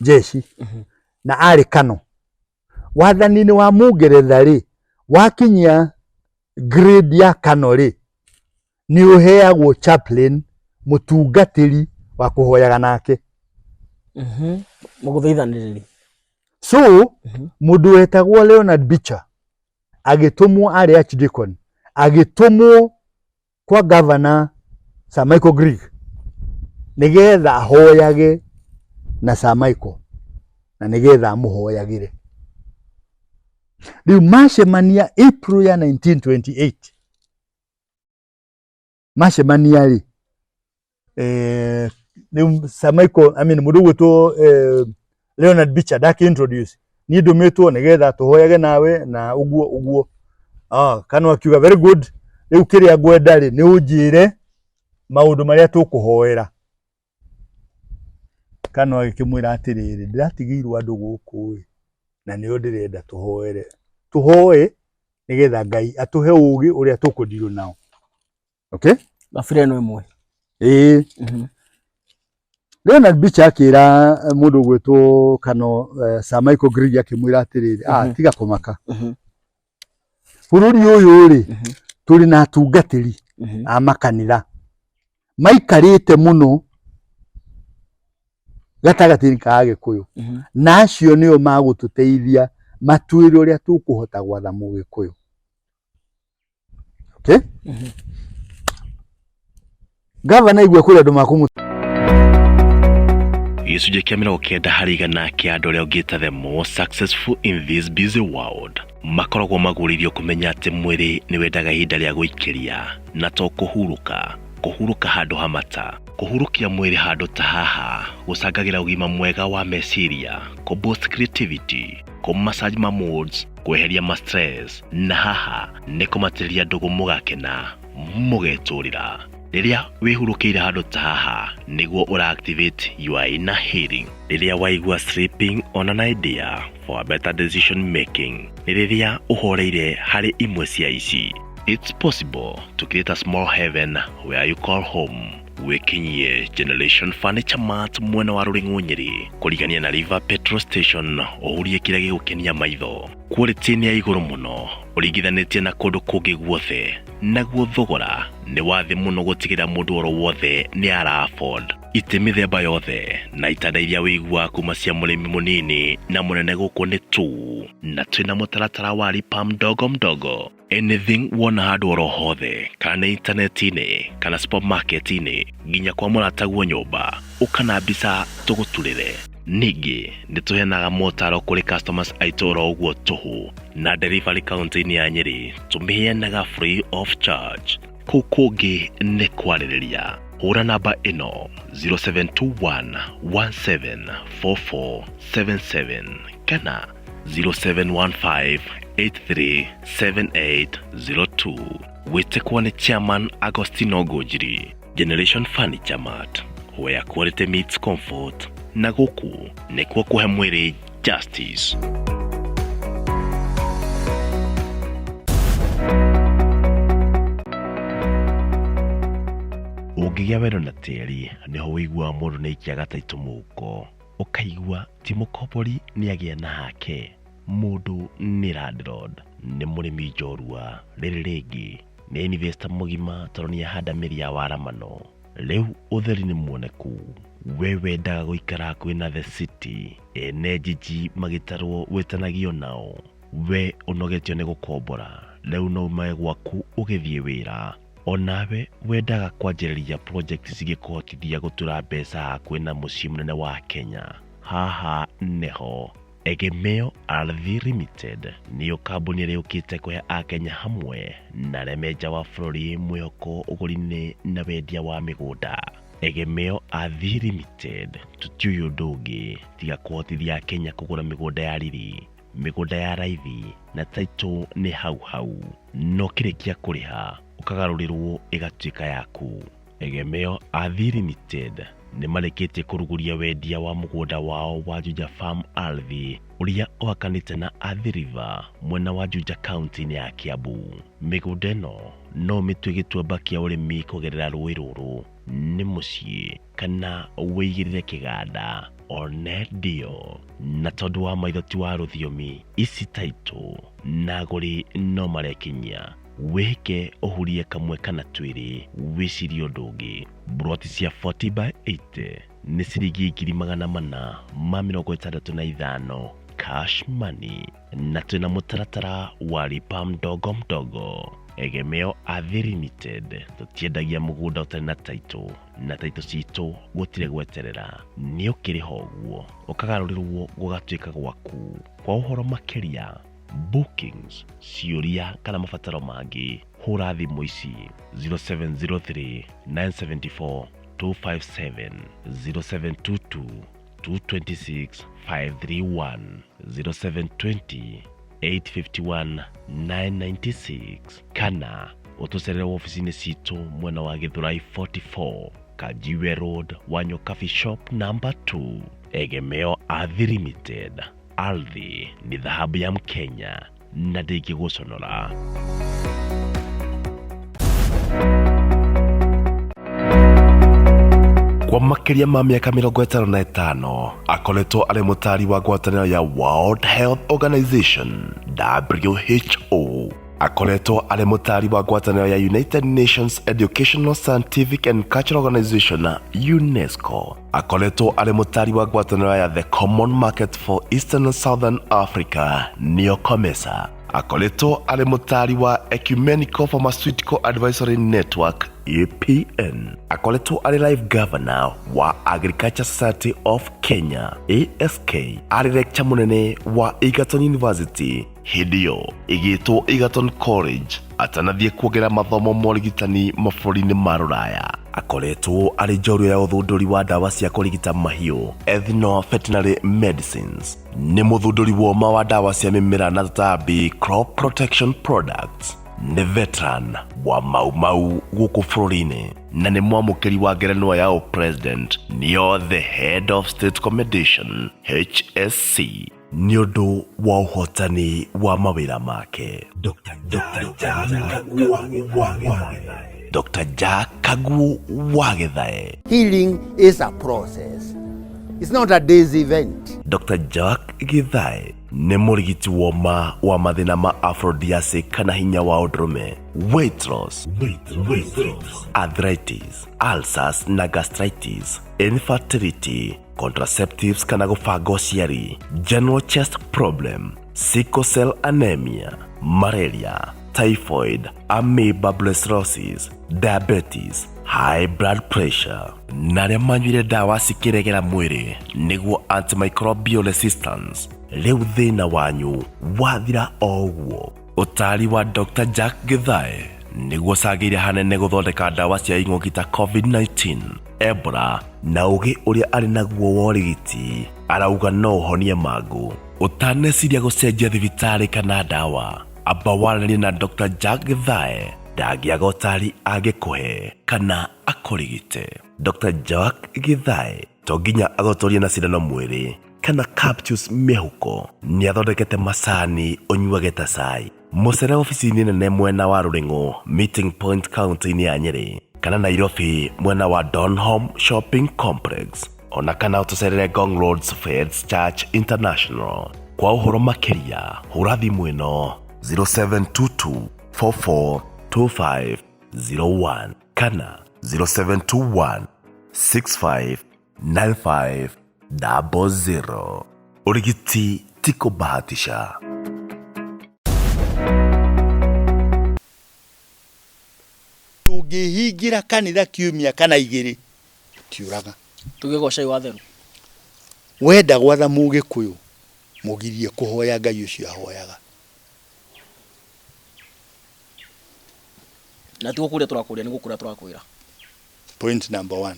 jeshi na arĩ kano wathani-inĩ wa Mũngeretha rĩ, wakinyia grade ya kano rĩ, nĩ ũheagwo chaplain, mũtungatĩri wa kũhoyaga nake. Mũgũthaithanĩrĩri. So mũndũ wetagwo Leonard Beecher agĩtũmwo, arĩ archdeacon, agĩtũmwo kwa governor Sir Michael Grigg nĩgetha ahoyage na Sir Michael na nĩgetha amũhoyagĩre. Rĩu macemania April ya 1928, macemania rĩ, rĩu Sir Michael, I mean mũndũ ũgwĩtwo Leonard Beecher ndakĩ introduce, niĩ ndũmĩtwo nĩgetha tũhoyage nawe na ũguo ũguo. Kano akiuga, "Very good, rĩu kĩrĩa ngwenda rĩ, nĩ ũnjĩre maũndũ marĩa tũkũhoera." Kano agĩkĩmwĩra atĩrĩrĩ, "Ndĩratigĩirwo andũ gũkũ ĩ, na nĩo ndĩrenda tũhoere, tũhoe nĩgetha Ngai atũhe ũgĩ ũrĩa tũkũndirwo nao." Okay? Gabira ĩno ĩmwe. Ĩĩ. Leonard Beecher akĩra mũndũ ũgwĩtwo Kano, Sir Michael Grigg, akĩmwĩra atĩrĩrĩ, tiga kũmaka, bũrũri ũyũ rĩ, tũrĩ na atungatĩri a makanitha maikarĩte mũno. Gatagatĩ-inĩ ka Agĩkũyũ. Na acio nĩo magũtũteithia matwĩre ũrĩa tũkũhota gwatha Mũgĩkũyũ. Okay? Gavana igua kũrĩ andũ makũmũ. Gĩcunjĩ kĩa 90% kĩa andũ arĩa ũngĩta the most successful in this busy world makoragwo magũrĩirio kũmenya atĩ mwĩrĩ nĩ wendaga ihinda rĩa gũikĩria na to kũhurũka. Kũhurũka handũ hamata. Kũhurũkia mwĩrĩ handũ ta haha gũcangagĩra ũgima mwega wa meciria, kũ boost creativity, kũ massage ma moods, kweheria ma stress, na haha nĩ kũmatĩrĩria ndũgũ mũgakena mũgetũrĩra. Rĩrĩa wĩhurũkĩire handũ ta haha nĩguo ũra activate your inner healing. Rĩrĩa waigua sleeping on an idea for a better decision making nĩ rĩrĩa ũhoreire harĩ imwe cia ici. It's possible to create a small heaven where you call home. Wĩkinyie Generation Furniture Mart mwena wa Rũrĩng'ũ Nyĩrĩ kũrigania na River Petrol Station ũhurie kĩrĩa gĩgũkenia maitho. Quality nĩ ya igũrũ mũno ũringithanĩtie na kũndũ kũngĩ guothe, naguo thogora nĩ wa thĩ mũno gũtigĩrĩra mũndũ oro wothe nĩ ara afford. Itĩ mĩthemba yothe na itanda iria wĩiguaga kuma cia mũrĩmi mũnini na mũnene gũkũ nĩ tu, na twĩna mũtaratara wa lipa mdogo mdogo. Anything wona handũ oro hothe, kana nĩ intaneti-inĩ kana supermarket-inĩ, nginya kwa mũrataguo nyũmba, ũka na mbica tũgũturĩre. Ningĩ nĩ tũheanaga motaro kũrĩ customers aitũ oro ũguo tũhũ, na delivery kaunti-inĩ ya Nyĩrĩ tũmĩheanaga free of charge. Kũu kũngĩ nĩ kwarĩrĩria. Hũra namba ĩno 0721 174477 kana 0715 837802. Wĩtĩkwo nĩ Chairman Agostino Ngũnjiri. Generation Furniture Mart, where quality meets comfort, na gũkũ nĩkuo kũhe mwĩrĩ justice. Ũngĩgĩa wendo na tĩri nĩho wĩiguaga mũndũ nĩ aikia gataitũ mũhuko, ũkaigua ti mũkombori nĩ agĩa na hake, mũndũ nĩ landlord, nĩ mũrĩmi njorua, rĩrĩ rĩngĩ nĩ investor mũgima tondũ nĩ ahanda mĩri ya waramano. Rĩu ũtheri nĩ muoneku, we wendaga gũikara hakuhĩ na the city, ene jiji magĩtarwo wĩtanagio nao, we ũnogetio nĩ gũkombora, rĩu no umage gwaku ũgĩthiĩ wĩra. Onawe wendaga kwanjĩrĩria project cingĩkũhotithia gũtura mbeca hakuhĩ na mũciĩ mũnene wa Kenya, haha nĩho. Egemeo Ardhi Limited nĩyo kambuni ĩrĩa yũkĩte kũhe Akenya hamwe na arĩa me nja wa bũrũri mwĩhoko ũgũri-inĩ na wendia wa mĩgũnda. Egemeo Ardhi Limited tũtiũĩ ũndũ ũngĩ tiga kũhotithia Akenya kũgũra mĩgũnda ya riri, mĩgũnda ya raithi na title nĩ hau hau, na ũkĩrĩkia kũrĩha ũkagarũrĩrwo ĩgatuĩka yaku. Egemeo Ardhi Limited nĩ marĩkĩtie kũrugũria wendia wa mũgũnda wao wa Juja Farm Ardhi ũrĩa ũhakanĩte na Athi River mwena wa Juja kaunti-inĩ ya Kiambu. Mĩgũnda ĩno no ũmĩtue gĩtuamba kĩa ũrĩmi kũgerera rũĩ rũrũ nĩ mũciĩ kana wĩigĩrĩre kĩganda one ndio. Na tondũ wa maitho ti wa rũthiomi, ici title na agũri no marekinyia. Wĩhĩke ũhurie kamwe kana twĩrĩ wĩcirie ũndũ ũngĩ. Mburoti cia 40 by 80 nĩ ciringi 465,000 cash money, na twĩna mũtaratara wa lipa mdogo mdogo. Egemeo Ardhi Limited tũtiendagia mũgũnda ũtarĩ na title, na title citũ gũtirĩ gweterera, nĩ ũkĩrĩha ũguo ũkagarũrĩrwo gũgatuĩka gwaku. Kwa ũhoro makĩria, bookings, ciũria kana mabataro mangĩ, hũra thimũ ici 0703 974 257, 0722 226 531, 0720 851 996, kana ũtũcerere wobici-inĩ citũ mwena wa Gĩthũrai 44 Kajiwe Road, Wanyo Coffee Shop number 2. Egemeo Ardhi Limited, ardhi ni dhahabu ya Mkenya na ndĩngĩgũconora. Kwa makĩria ma mĩaka 55 akoretwo arĩ mũtaari wa ngwatanĩro ya World Health Organization WHO. Akoretwo arĩ mũtaari wa ngwatanĩro ya United Nations Educational, Scientific and Cultural Organization UNESCO. Akoretwo arĩ mũtaari wa ngwatanĩro ya The Common Market for Eastern and Southern Africa nĩyo COMESA. Akoretwo arĩ mũtaari wa Ecumenical Pharmaceutical Advisory Network APN. Akoretwo arĩ Life Governor wa Agriculture Society of Kenya ASK. Arĩ lecture mũnene wa Egerton University hĩndĩ ĩyo ĩgĩtwo Egerton College atanathiĩ kuongerera mathomo ma ũrigitani mabũrũri-inĩ ma rũraya. Akoretwo arĩ njorua ya ũthundũri wa ndawa cia kũrigita mahiũ ethno veterinary medicines. Nĩ mũthundũri woma wa ndawa cia mĩmera na tũtambi crop protection products. Nĩ veteran wa Mau Mau gũkũ bũrũri-inĩ na nĩ mwamũkĩri wa ngerenwa ya ũpresident nĩyo the head of state commendation HSC nĩ ũndũ wa ũhotani wa mawĩra make. Dr. Jack Kaguo wa Gĩthae. Healing is a process. It's not a day's event. Dr. Jack Githae nĩ mũrigiti woma wa mathĩna ma aphrodisiac kana hinya wa ũndũrũme, weight loss, arthritis, ulcers na gastritis, infertility, contraceptives kana gũbanga ũciari, general chest problem, sickle cell anemia, malaria, typhoid, amoeba brucellosis, diabetes, high blood pressure. Na arĩa manyuire ndawa cikĩregera mwĩrĩ nĩguo antimicrobial resistance, rĩu thĩna wanyu wathira o ũguo. Ũtaari wa Dr. Jack Githae nĩguo ũcangĩire hanene gũthondeka ndawa cia ing'ũki ta COVID-19, Ebola na ũgĩ ũrĩa arĩ naguo wa ũrigiti arauga no ũhonie mangũ. Ũtaneciria gũcenjia thibitarĩ kana ndawa, amba waranĩrie na Dr. Jack Githae, ndangĩaga ũtaari angĩkũhe kana akũrigite. Dr. Jack Githae to nginya agũtũrie na cindano mwĩrĩ kana capsules mĩhuko, nĩ athondekete macani ũnyuage ta cai. Mũcere obici-inĩ nene mwena wa Rũrĩng'ũ Meeting Point kaunti-inĩ ya Nyĩrĩ kana Nairobi mwena wa Donholm Shopping Complex, ona kana ũtũcerere Ngong Roads Faith Church International. Kwa ũhoro makĩria hũra thimũ ĩno 0722 44 25 01 kana 0721 65 95 00. Ũrigiti ti kũbahatisha. Tũngĩhingĩra kanitha kiumia kana igĩrĩ tiũraga. Tũgĩgoca wa theru. Wenda gwatha mũgĩkũyũ mũgirie kũhoya Ngai ũcio ahoyaga. Na ti gũkũria tũrakũria, nĩ gũkũra tũrakwĩra. Point number 1.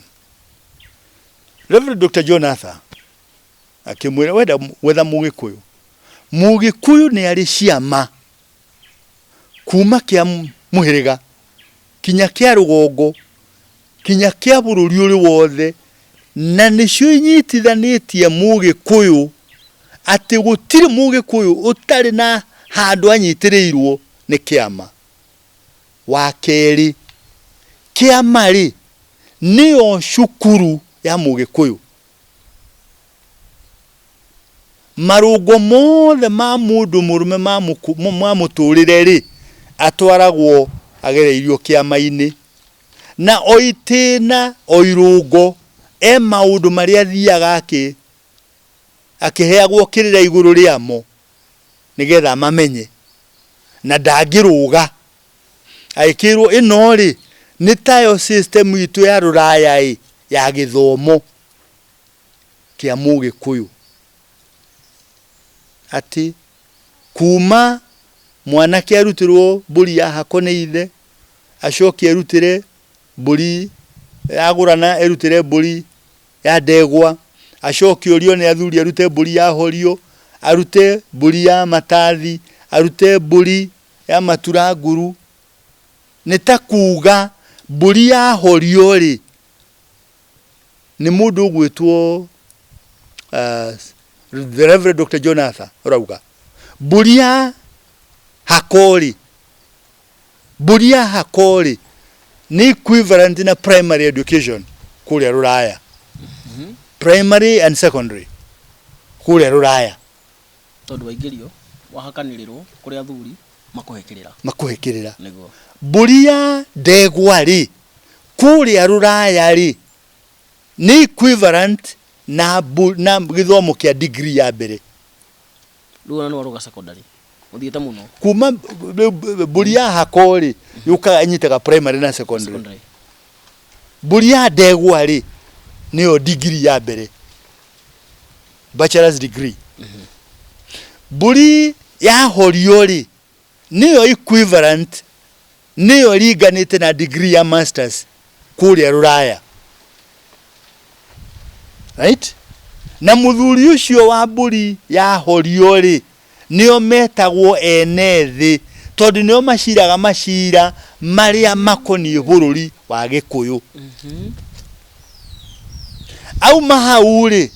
Reverend Dr. John Arthur akĩmwĩra wenda gwetha mũgĩkũyũ, mũgĩkũyũ nĩ arĩ ciama kuma kĩa mũhĩrĩga kinya kĩa rũgongo kinya kĩa bũrũri ũrĩ wothe, na nĩcio inyitithanĩtie mũgĩkũyũ atĩ gũtirĩ mũgĩkũyũ ũtarĩ na handũ anyitĩrĩirwo nĩ kĩama. Wa kerĩ, kĩama rĩ nĩyo cukuru ya mũgĩkũyũ. Marũngo mothe ma mũndũ mũrũme ma mũtũrĩre rĩ atwaragwo agereirio kĩama-inĩ, na o itĩna o irũngo e maũndũ marĩa athiaga akĩheagwo kĩrĩra igũrũ rĩamo nĩgetha mamenye, na ndangĩrũga agĩkĩrwo ĩno rĩ nĩ tayo system itũ ya rũraya ĩ ya gĩthomo kĩa mũgĩkũyũ, atĩ kuma mwanake arutĩrwo mbũri ya hako nĩ ithe, acoke erutĩre mbũri yagũrana, erutĩre mbũri ya ndegwa, acoke orio nĩ athuri arute mbũri ya horio, arute mbũri ya matathi, arute mbũri ya maturanguru. Nĩ ta kuga mbũri ya horio rĩ nĩ mũndũ ũgwĩtwo the Reverend Dr. John Arthur ũrauga mbũri ya hako rĩ, mbũri ya hako rĩ nĩ equivalent na primary education kũrĩa rũraya, primary and secondary kũrĩa rũraya, tondũ waingĩrio wahakanĩrĩrwo kũrĩ athuri. Makũhe kĩrĩra. Makũhe kĩrĩra. Nĩguo. Mbũri ya ndegwa rĩ, kũrĩa rũraya rĩ, nĩ equivalent na, na gĩthomo kĩa degree ya mbere. Rĩu ona nĩwarũga secondary. Ũthiĩte mũno. Kuma mbũri ya hako rĩ, yũkaga ĩnyitaga primary na secondary. Secondary. Mbũri ya ndegwa rĩ, nĩyo degree ya mbere. Bachelor's degree. Mbũri ya horio rĩ, nĩyo equivalent, nĩyo ĩringanĩte na degree ya masters kũrĩa rũraya. Right? Na mũthuri ũcio wa mbũri ya horio rĩ, nĩo metagwo ene thĩ, tondũ nĩo maciraga macira marĩa makoniĩ bũrũri wa Gĩkũyũ. Auma hau rĩ,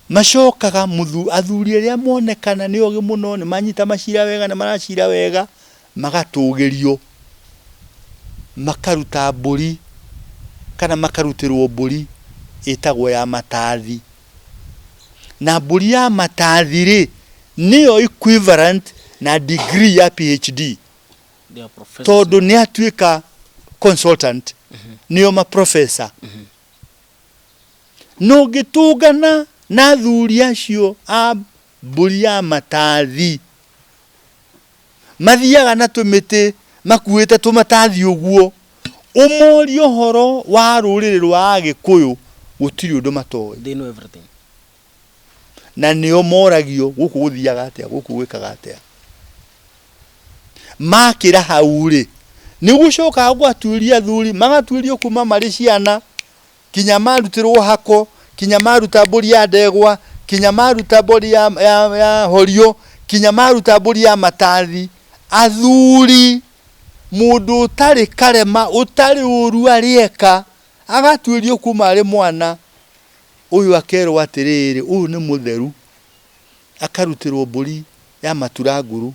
macokaga athuri arĩa monekana nĩ ogĩ mũno, nĩ manyita macira wega, nĩ maracira wega, magatũgĩrio, makaruta mbũri kana makarutĩrwo mbũri ĩtagwo ya matathi. Na mbũri ya matathi rĩ, nĩyo equivalent na degree ya PhD. They are professors. Tondũ nĩ atuĩka consultant, nĩo ma professor. Na ũngĩtũngana na athuri acio a mbũri ya matathi, mathiaga na tũmĩtĩ makuĩte tũmatathi ũguo, ũmorie ũhoro wa rũrĩrĩ rwa Agĩkũyũ, gũtirĩ ũndũ matoĩ. They know everything. Na nĩo moragio gũkũ gũthiaga atĩa, gũkũ gwĩkaga atĩa. Makĩra hau rĩ, nĩ gũcokaga gũgatuĩria athuri, magatuĩrio kuma marĩ ciana, kinya marutĩrwo hako, kinya maruta mbũri ya ndegwa, kinya maruta mbũri ya, ya, ya horio, kinya maruta mbũri ya matathi. Athuri, mũndũ ũtarĩ karema, ũtarĩ ũru arĩeka, agatuĩrio kuma arĩ mwana, ũyũ akerwo atĩrĩrĩ, ũyũ nĩ mũtheru, akarutĩrwo mbũri ya maturanguru,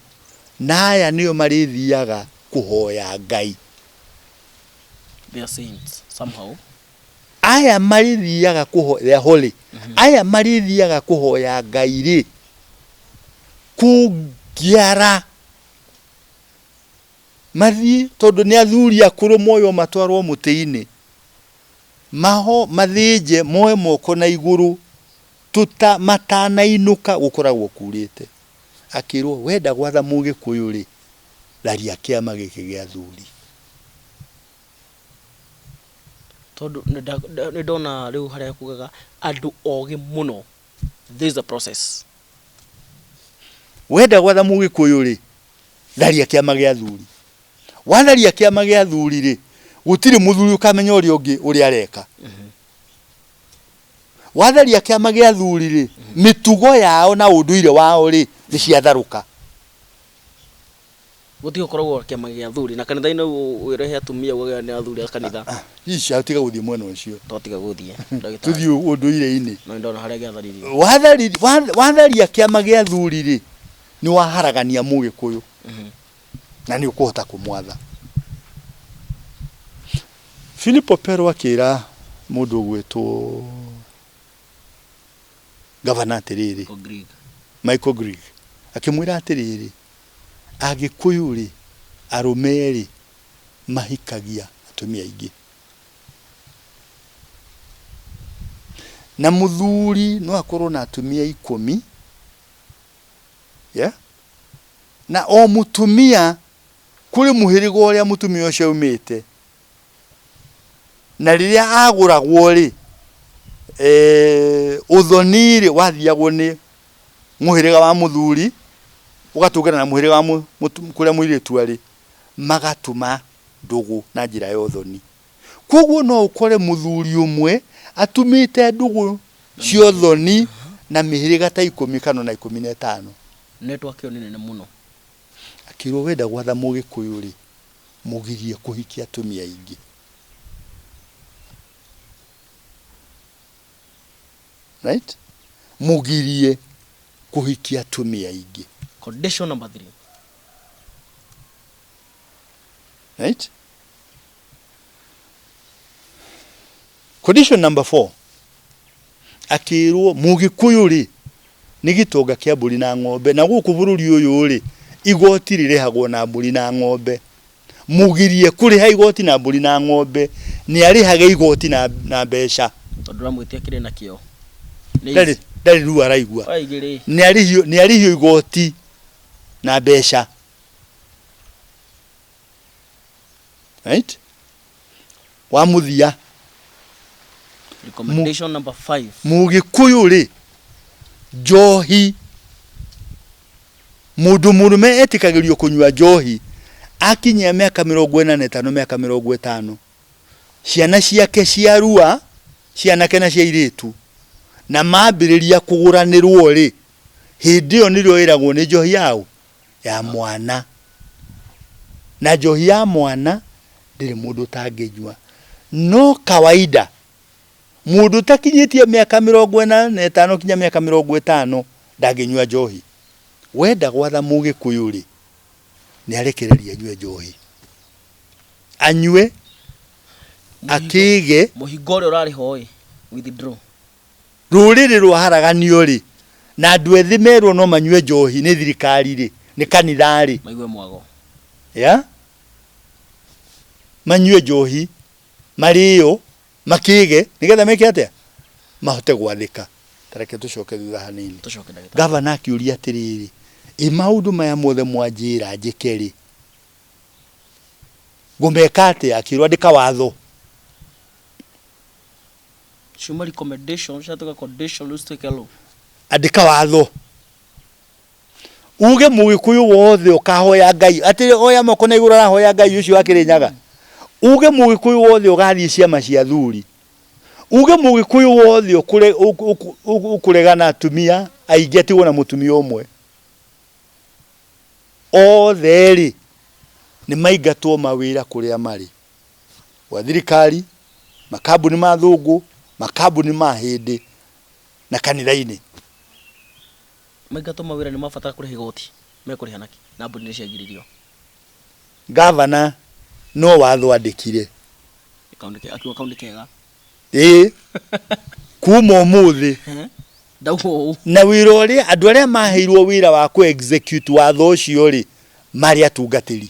na aya nĩo marĩthiaga kũhoya Ngai. They are saints somehow. Aya marĩthiaga kũhoya, they are holy. Aya marĩthiaga kũhoya Ngai rĩ, kũngĩara mathiĩ, tondũ nĩ athuri akũrũ moywo matwarwo mũtĩ-inĩ, maho mathĩnje moe moko na igũrũ, tũta matanainũka gũkoragwo kurĩte. Akĩrwo wenda gwatha mũgĩkũyũ rĩ, tharia kĩama gĩkĩ gĩa athuri. Tondũ nĩ ndona rĩu harĩa kugaga andũ ogĩ mũno. This is a process. Wenda gwatha mũgĩkũyũ rĩ, tharia kĩama gĩa athuri. Watharia kĩama gĩa athuri rĩ, gũtirĩ mũthuri ũkamenya ũrĩa ũngĩ ũrĩa areka. Watharia kĩama gĩa athuri rĩ, mĩtugo yao na ũndũire wao rĩ, nĩ ciatharũka. Gũtirĩ gũkoragwo kĩama gĩa athuri na kanitha-inĩ wĩrehe atumia ugage nĩ athuri a kanitha. Ici tiga gũthiĩ mwena ũcio. Twatiga gũthiĩ. Tũthiĩ ũndũire-inĩ. No ndona harĩa gĩatharirio. Watharia kĩama gĩa athuri rĩ, nĩ waharagania mũgĩkũyũ. Na nĩ ũkũhota kũmwatha. Philip Pero akĩra mũndũ ũgwĩtwo gavana atĩrĩrĩ, Michael Grigg, akĩmwĩra atĩrĩrĩ, Agĩkũyũ rĩ, arũme rĩ, mahikagia atumia aingĩ. Na mũthuri no akorwo na atumia 10, yeah? Na o mũtumia kũrĩ mũhĩrĩga ũrĩa mũtumia ũcio aumĩte, na rĩrĩa agũragwo rĩ, ũthoni rĩ wathiagwo nĩ mũhĩrĩga wa mũthuri ũgatũngana na mũhĩrĩga wa kũrĩa mũirĩtu arĩ, magatuma ndũgũ na njĩra ya ũthoni. Koguo no ũkore mũthuri ũmwe atumĩte ndũgũ cia ũthoni na mĩhĩrĩga ta 10 kana ona 15. Network ĩyo nĩ nene mũno. Akĩrwo wenda gwatha mũgĩkũyũ rĩ, mũgirie kũhikia atumia aingĩ. Right? Mũgirie kũhikia atumia aingĩ. Condition number 3. Right? Condition number 4. Akĩrwo mũgĩkũyũ rĩ, Nĩ gĩtonga kĩa mbũri na ng'ombe, na gũkũ bũrũri ũyũ rĩ, igoti rĩrĩhagwo na mbũri na ng'ombe. Mũgirie kũrĩha igoti na mbũri na ng'ombe, nĩ arĩhage igoti na, na mbeca. Tondũ ũramwĩtia kĩrĩ nakĩo. Nĩ Ndarĩ, ici. ndarĩ ruo araigua. Oya igĩrĩ. Nĩ arĩhio, nĩ arĩhio igoti na mbeca. Right? Wa mũthia. Recommendation number 5. Mũgĩkũyũ rĩ, njohi, mũndũ mũrũme etĩkagĩrio kũnyua njohi akinyia mĩaka 45, mĩaka 50. Ciana ciake ciarua, cia anake na cia airĩtu, na mambĩrĩria kũgũranĩrwo rĩ, hĩndĩ ĩyo nĩrĩo ĩragwo nĩ njohi yaũ? Ya mwana. Na njohi ya mwana ndĩrĩ mũndũ ũtangĩnyua. No kawaida mũndũ ũtakinyĩtie mĩaka 45 kinya mĩaka 50 ndangĩnyua njohi. Wenda gwatha mũgĩkũyũ rĩ, nĩ arekererie anyue njohi. Anyue, akĩge. Mũhingo ũrĩa ũrarĩ ho ĩ, withdraw. Rũrĩrĩ rwaharaganio rĩ, na andũ ethĩ merwo no manyue njohi nĩ thirikari rĩ, nĩ kanitha rĩ. Maigue mwago. Yeah? Manyue njohi, marĩo, makĩge, nĩgetha meke atĩa? Mahote gwathĩka. Ta reke tũcoke thutha hanini. Tũcoke ndagĩtarĩ. Gavana akĩũria atĩrĩrĩ, ĩ maũndũ maya mothe mwanjĩra njĩke rĩ, ngũmeka atĩa? Akĩrwo andĩka watho. Ciuma recommendation ciatuĩka condition rĩu cituĩke law. Andĩka watho uge mũgĩkũyũ wothe ũkahoya Ngai atĩ oya moko na igũrũ arahoya Ngai ũcio wa Kĩrĩnyaga uge mũgĩkũyũ wothe ũgathiĩ ciama cia athuri uge mũgĩkũyũ wothe ũkũregana atumia aingĩ atigwo na mũtumia ũmwe othe rĩ nĩ maingatwo mawĩra kũrĩa marĩ gwa thirikari makambuni ma athũngũ makambuni ma hĩndĩ na kanitha-inĩ. Maingatwo mawĩra nĩ mabatara kũrĩha igoti mekũrĩha nakĩ na mbũri nĩ ciagiririo. Gavana no watho andĩkire. Akiuga kau nĩ kega. Ĩĩ kuma ũmũthĩ. Ndauga ũũ. Na wĩra ũrĩa andũ arĩa maheirwo wĩra wa kũ execute watho ũcio rĩ marĩ atungatĩri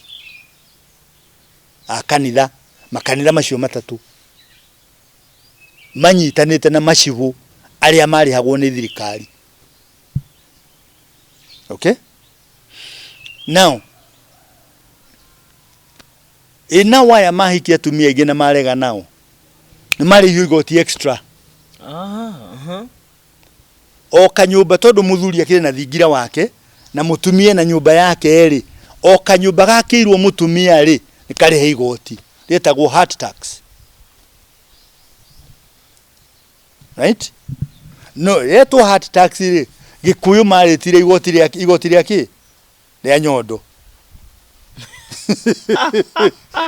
a kanitha makanitha macio matatũ manyitanĩte na macibũ arĩa marĩhagwo nĩ thirikari. Okay? Now, ĩ nao aya mahikia atumia aingĩ na marega nao nĩ marĩhio igoti extra. Ah, aha. O kanyũmba tondũ mũthuri akĩrĩ na thingira wake na mũtumia na nyũmba yake rĩ, o kanyũmba gakĩirwo mũtumia rĩ, nĩ karĩhe igoti rĩtagwo hut tax. Right? No, yetwo hut tax rĩ, Gĩkũyũ marĩtire igoti rĩa igoti rĩa kĩ? Rĩa nyondo.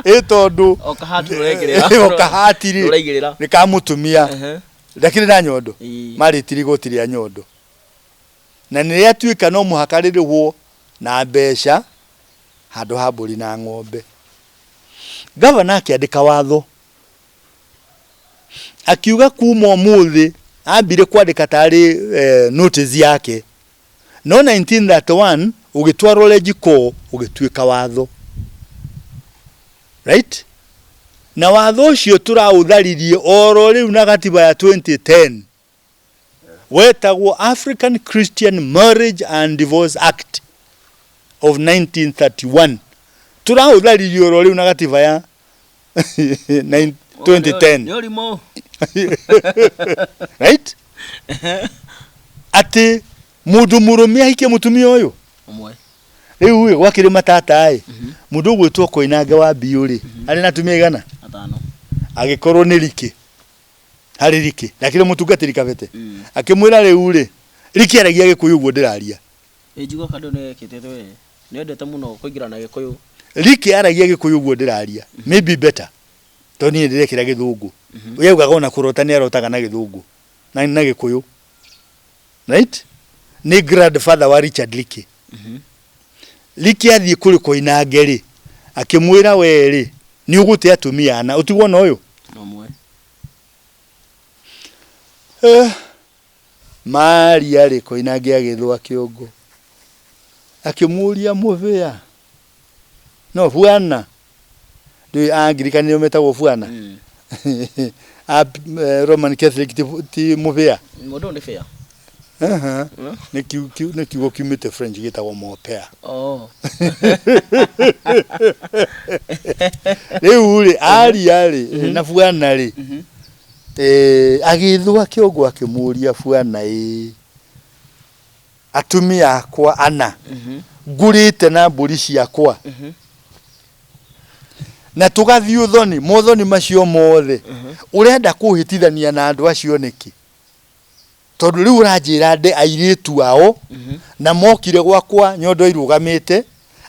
Ĩ tondũ O kahati ũraigĩrĩra. o kahati rĩ Ũraigĩrĩra. nĩ ka mũtumia Ehe. ndakĩrĩ na nyondo Ĩĩ. marĩtire igoti rĩa nyondo na nĩ rĩatuĩka no mũhaka rĩrĩhwo na mbeca handũ ha mbũri na ng'ombe. Gavana akĩandĩka watho akiuga kuma ũmũthĩ ambire kwandĩka tarĩ eh, notice yake no 1931 ũgĩtwarwo Lejiko ũgĩtuĩka watho right na watho ũcio tũraũtharirie oro rĩu na gatiba ya 2010 wetagwo African Christian Marriage and Divorce Act of 1931 tũraũtharirie oro rĩu na gatiba ya 2010 Nĩ ũrimũ. Right, atĩ mũndũ mũrũme ahikie mũtumia ũyũ Ũmwe. Rĩu ĩ gwakĩrĩ matata ĩ mũndũ ũgwĩtwo Koinange wa Mbiũ rĩ arĩ na atumia igana? Atano. Agĩkorwo nĩ Rikĩ harĩ Rikĩ ndakĩrĩ mũtungatĩri Kabete Mm. akĩmwĩra rĩu rĩ Rikĩ aragia Gĩkũyũ ũguo ndĩraria. Ĩ njigua kando nĩ ekĩte we. Nĩ endete mũno kũingĩra na Gĩkũyũ. Rikĩ aragia Gĩkũyũ ũguo ndĩraria maybe better tondũ niĩ ndĩrekĩra Gĩthũngũ. Ũyũ augaga ona kũrota nĩ arotaga na Gĩthũngũ na Gĩkũyũ. Right? Nĩ grandfather wa Richard Leakey. Leakey athiĩ kũrĩ Koinange rĩ, akĩmwĩra we rĩ, nĩ ũgũte atumia ana, ũtigwo na ũyũ? Na ũmwe. Eh, Maria rĩ, Koinange agĩthũa kĩongo. Akĩmũria mũbĩa. No bwana. Ndũĩ Anglican nĩo metagwo bwana. A Roman Catholic ti, ti mũbĩa. Mũndũ ũyũ nĩ fair. Aha. Nĩ kiu- kiu- nĩ kiugo kiumĩte French gĩtagwo mopea. Oh. Rĩu rĩ, aria rĩ, na bwana rĩ, eh, agĩthũa kĩongo akĩmũria bwana ĩ, atumia akwa ana ngũrĩte na mbũri ciakwa na tũgathiĩ ũthoni mothoni macio mothe ũrenda kũhĩtithania na andũ acio nĩkĩ tondũ rĩu ũranjĩra nde airĩtu ao na mokire gwakwa nyondo irũgamĩte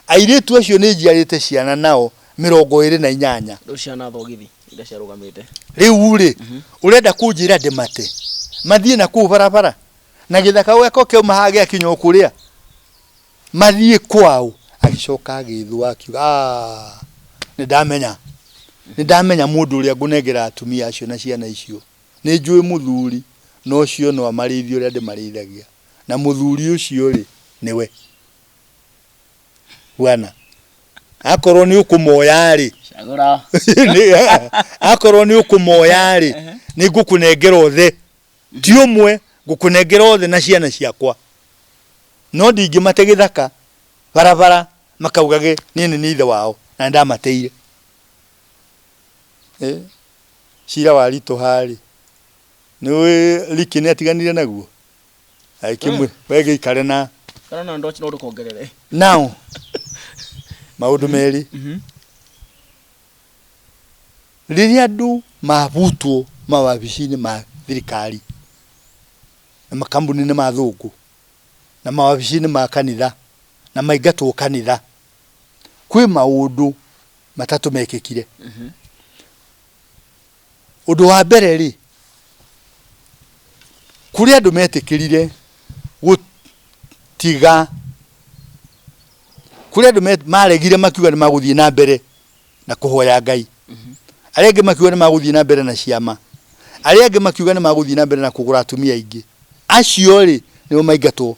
airĩtu acio nĩ njiarĩte ciana nao 28. Rĩu ciana thogithi iria ciarũgamĩte. Rĩu rĩ ũrenda kũnjĩra ndĩmate mathiĩ na kũu barabara na gĩthaka gĩako kĩauma haha gĩakinya o kũrĩa mathiĩ kwao agĩcoka agĩthũa akiuga "Ah, nĩ ndamenya nĩ ndamenya mũndũ ũrĩa ngũnengera atumia acio na ciana icio nĩ njũĩ mũthuri na ũcio no amarĩithie ũrĩa ndĩmarĩithagia na mũthuri ũcio rĩ nĩwe bwana akorwo nĩ ũkũmoya rĩ Cagũra. Akorwo nĩ ũkũmoya rĩ nĩ ngũkũnengera othe ti ũmwe ngũkũnengera othe na ciana ciakwa no ndingĩmate gĩthaka barabara makaugage niĩ nĩ niĩ ithe wao na nĩndamateire. Eh, cira wa ritũha rĩ nĩũĩ Liki nĩ atiganire naguo agĩkĩmwĩ we gĩikare na Kana na ndochi no ndũkongerere. Now maũndũ merĩ Rĩrĩa andũ mabutwo mawabici-inĩ ma thirikari na makambuni-inĩ ma athũngũ na mawabici-inĩ ma kanitha na maingatwo kanitha, kwĩ maũndũ matatũ mekĩkire. Ũndũ wa mbere rĩ, kũrĩ andũ metĩkĩrire gũtiga, kũrĩ andũ maregire makiuga nĩ magũthiĩ na mbere na kũhoya Ngai. Arĩa angĩ makiuga nĩ magũthiĩ na mbere na ciama. Arĩa angĩ makiuga nĩ magũthiĩ na mbere na kũgũra atumia aingĩ. Acio rĩ, nĩo maingatwo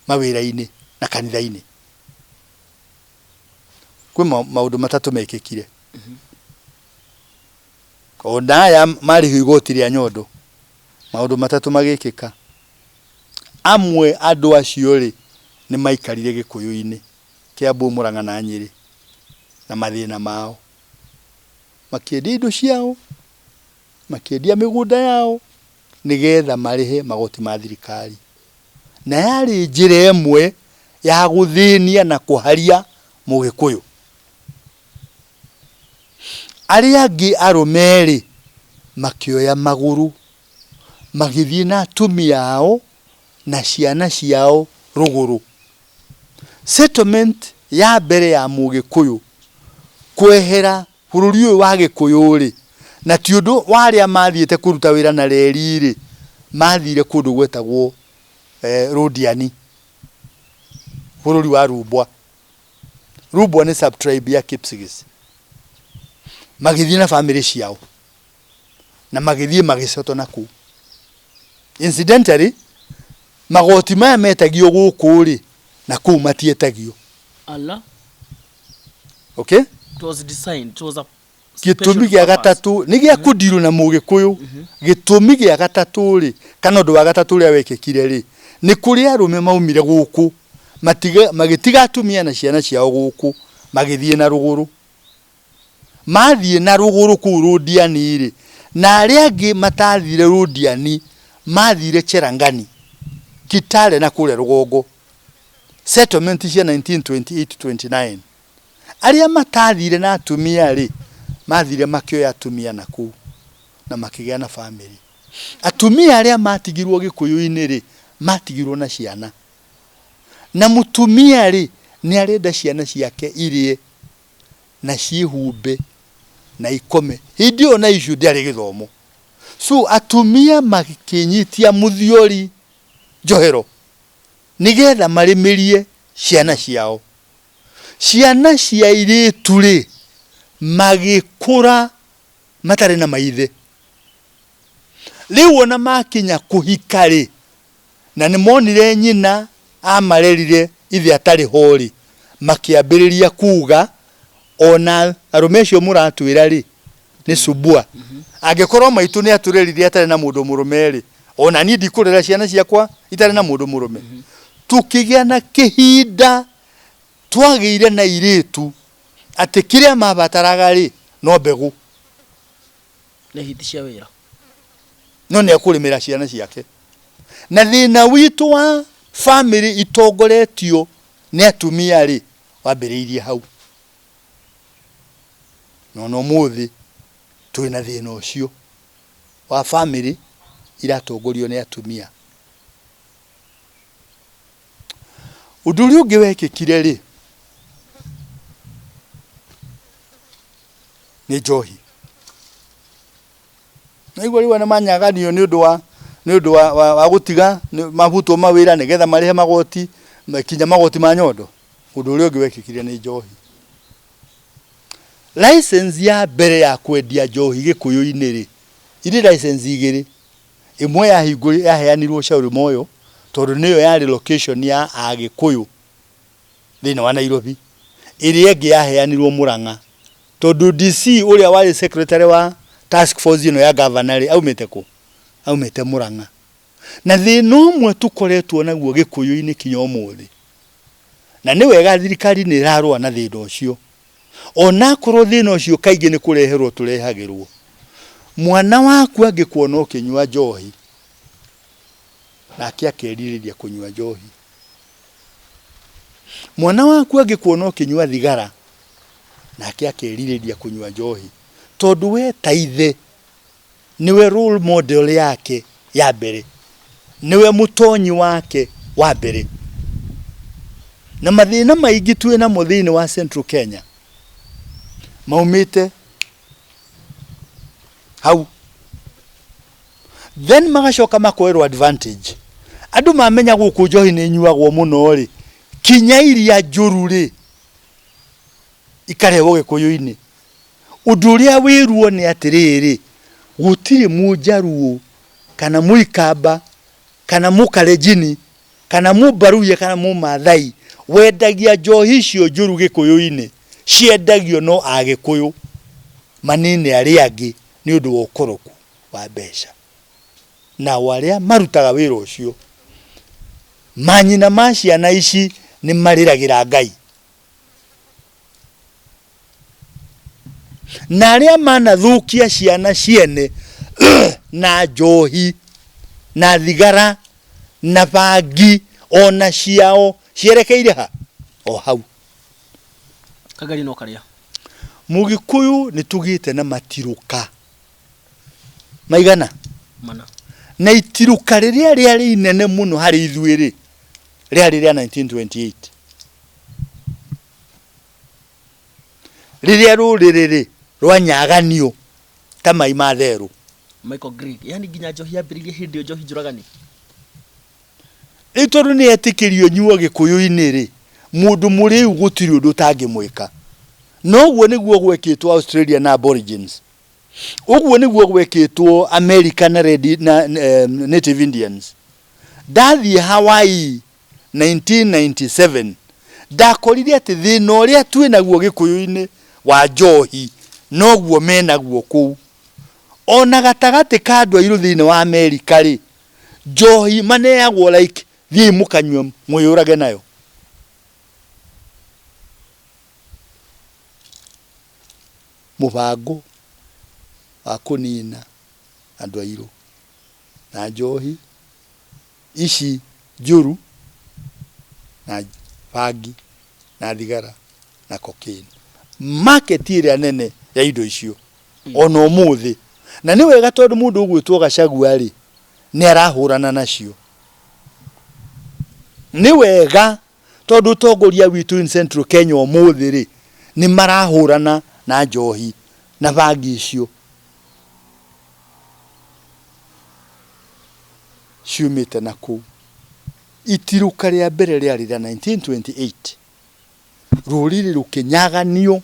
mawĩra-inĩ na kanitha-inĩ. Kwĩ maũndũ matatũ mekĩkire. Ona aya marĩhio igoti rĩa nyondo, maũndũ matatũ magĩkĩka. Amwe andũ acio rĩ, nĩ maikarire Gĩkũyũ-inĩ. Kiambu, Murang'a na Nyĩrĩ na mathĩna mao. Makĩendia indo ciao, makĩendia mĩgũnda yao nĩgetha marĩhe magoti ma thirikari. Na yarĩ njĩra ĩmwe ya gũthĩnia na kũharia Mũgĩkũyũ. Arĩa angĩ arũme-rĩ, makĩoya magũrũ magĩthiĩ na atumia ao na ciana ciao rũgũrũ. Settlement ya mbere ya mũgĩkũyũ kwehera bũrũri ũyũ wa gĩkũyũ rĩ, na ti ũndũ wa arĩa mathiĩte kũruta wĩra na reri rĩ, mathire kũndũ gwetagwo Rũndiani, bũrũri wa Rumbwa. Rumbwa nĩ sub tribe ya Kipsigis. Magĩthiĩ na bamĩrĩ ciao na magĩthiĩ magĩcotwo na kũu. Incidentally, Magoti maya metagio gũkũ rĩ, na kũu matietagio. Allah. Okay? It was designed. It was a Gĩtũmi special gĩa purpose. gatatũ nĩ gĩa kũndirwo na Mũgĩkũyũ. Gĩtũmi gĩa gatatũ rĩ, kana ũndũ wa gatatũ ũrĩa wekĩkire rĩ, nĩ kũrĩ arũme maumire gũkũ matiga, magĩtiga atumia na ciana ciao gũkũ magĩthiĩ na rũgũrũ. Mathiĩ na rũgũrũ kũu Rũndiani-rĩ, na arĩa angĩ matathire Rũndiani mathire Cherangani, Kitale na kũrĩa rũgongo, settlement cia 1928-29. Arĩa matathire na atumia-rĩ, mathire makĩoya atumia na kũu na makĩgĩa na bamĩrĩ. Atumia arĩa matigirwo Gĩkũyũ-inĩ-rĩ, matigirwo na ciana. Na mũtumia-rĩ, nĩ arenda ciana ciake irĩe na ciĩhumbe na ikome. Hĩndĩ ĩyo na issue ndĩarĩ gĩthomo. So atumia makĩnyitia mũthiori njohero nĩgetha marĩmĩrie ciana ciao. Ciana cia airĩtu rĩ, magĩkũra matarĩ na maithe. Rĩu ona makinya kũhika rĩ, Na nĩ monire nyina amarerire ithe atarĩ ho rĩ, makĩambĩrĩria kuga ona arũme acio mũratwĩra rĩ, nĩ subua. Angĩkorwo maitũ nĩ atũrerire atarĩ na mũndũ mũrũme rĩ, ona niĩ ndikũrera ciana ciakwa itarĩ na mũndũ mũrũme. Tũkĩgĩa na kĩhinda twagĩire na airĩtu atĩ kĩrĩa mabataraga rĩ, no mbegũ. Nĩ hiti cia wĩra. No nĩ ekũrĩmĩra ciana ciake. Na thĩna witũ wa famĩlĩ itongoretio nĩ atumia rĩ, wambĩrĩirie hau. Na ona ũmũthĩ twĩ na thĩna ũcio wa famĩlĩ iratongorio nĩ atumia. Ũndũ ũrĩa ũngĩ wekĩkire rĩ, nĩ njohi. Naigua rĩu nĩ manyaganio nĩ ũndũ wa nĩ ũndũ wa, wa, wa gũtiga mabutwo mawĩra nĩgetha marĩhe magoti kinya magoti ma nyondo. Ũndũ ũrĩa ũngĩ wekĩkire nĩ njohi. License ya mbere ya kwendia njohi Gĩkũyũ-inĩ rĩ, irĩ license igĩrĩ. Ĩmwe yaheanirwo Shauri Moyo tondũ nĩyo yarĩ location ya Agĩkũyũ thĩinĩ wa Nairobi. Ĩrĩa ĩngĩ yaheanirwo Murang'a tondũ DC ũrĩa warĩ secretary wa task force ĩno ya governor rĩ, aumĩte kũ? Aumĩte Murang'a. Na thĩna ũmwe tũkoretwo naguo Gĩkũyũ-inĩ kinya ũmũthĩ, na nĩ wega thirikari nĩ ĩrarũa na thĩna ũcio, onakorwo thĩna ũcio kaingĩ nĩ kũreherwo tũrehagĩrwo, mwana waku angĩkuona ũkĩnyua njohi, nake akerirĩria kũnyua njohi. Mwana waku angĩkuona ũkĩnyua thigara, nake akerirĩria kũnyua njohi, tondũ we ta ithe nĩwe role model yake ya mbere, nĩwe mũtonyi wake wa mbere. Na mathĩna maingĩ twĩ namo thĩinĩ wa Central Kenya maumĩte hau. Then magacoka makoerwo advantage. Andũ mamenya gũkũ njohi nĩ ĩnyuagwo mũno rĩ, kinya iria njũru rĩ, ikarehwo Gĩkũyũ-inĩ. Ũndũ ũrĩa wĩ ruo nĩ atĩrĩrĩ, gũtirĩ Mũnjaruo kana Mũikamba kana Mũkalenjini kana Mũmbaruhia kana Mũmathai wendagia njohi icio njũru Gĩkũyũ-inĩ, ciendagio no Agĩkũyũ manine arĩa angĩ nĩ ũndũ wa ũkoroku wa mbeca. Nao arĩa marutaga wĩra ũcio, manyina ma ciana ici nĩ marĩragĩra Ngai. Na arĩa manathũkia ciana ciene na njohi na thigara na bangi ona ciao cierekeire ha o hau. Kagari no karĩa. Mũgĩkũyũ nĩ tũgĩte na matirũka maigana? Mana. Na itirũka rĩrĩa rĩarĩ inene mũno harĩ ithuĩ rĩ, rĩarĩ rĩa 1928. Rĩrĩa rũrĩrĩ-rĩ, rwanyaganio ta mai ma therũ. Michael Grigg, yani nginya njohi yambĩrĩirie hĩndĩ ĩyo njohi njũragani. Rĩu tondũ nĩ etĩkĩrio nyuo Gĩkũyũ-inĩ-rĩ, mũndũ mũrĩu gũtirĩ ũndũ ũtangĩmwĩka. Na ũguo nĩguo gwekĩtwo Australia na Aborigines. Ũguo nĩguo gwekĩtwo America na, Red, na Native Indians. Ndathiĩ Hawaii 1997, ndakorire atĩ thĩna ũrĩa twĩ naguo Gĩkũyũ-inĩ wa njohi noguo menaguo kũu. Ona gatagatĩ ka andũ airũ thĩinĩ wa Amerika rĩ, njohi maneagwo like thiĩi mũkanyue mwĩyũrage nayo. Mũbango wa kũnina andũ airũ na njohi. Ici njũru na bangi na thigara na cocaine. Market ĩrĩa nene ya indo icio ona ũmũthĩ. Na nĩ wega tondũ mũndũ ũgwĩtwo Gachagua rĩ, nĩ arahũrana nacio. Nĩ wega tondũ ũtongoria witũ in Central Kenya ũmũthĩ rĩ, nĩ marahũrana na njohi na bangi icio. Ciumĩte na kũu. Itirũka rĩa mbere rĩarĩ rĩa 1928, rũrĩrĩ rũkĩnyaganio.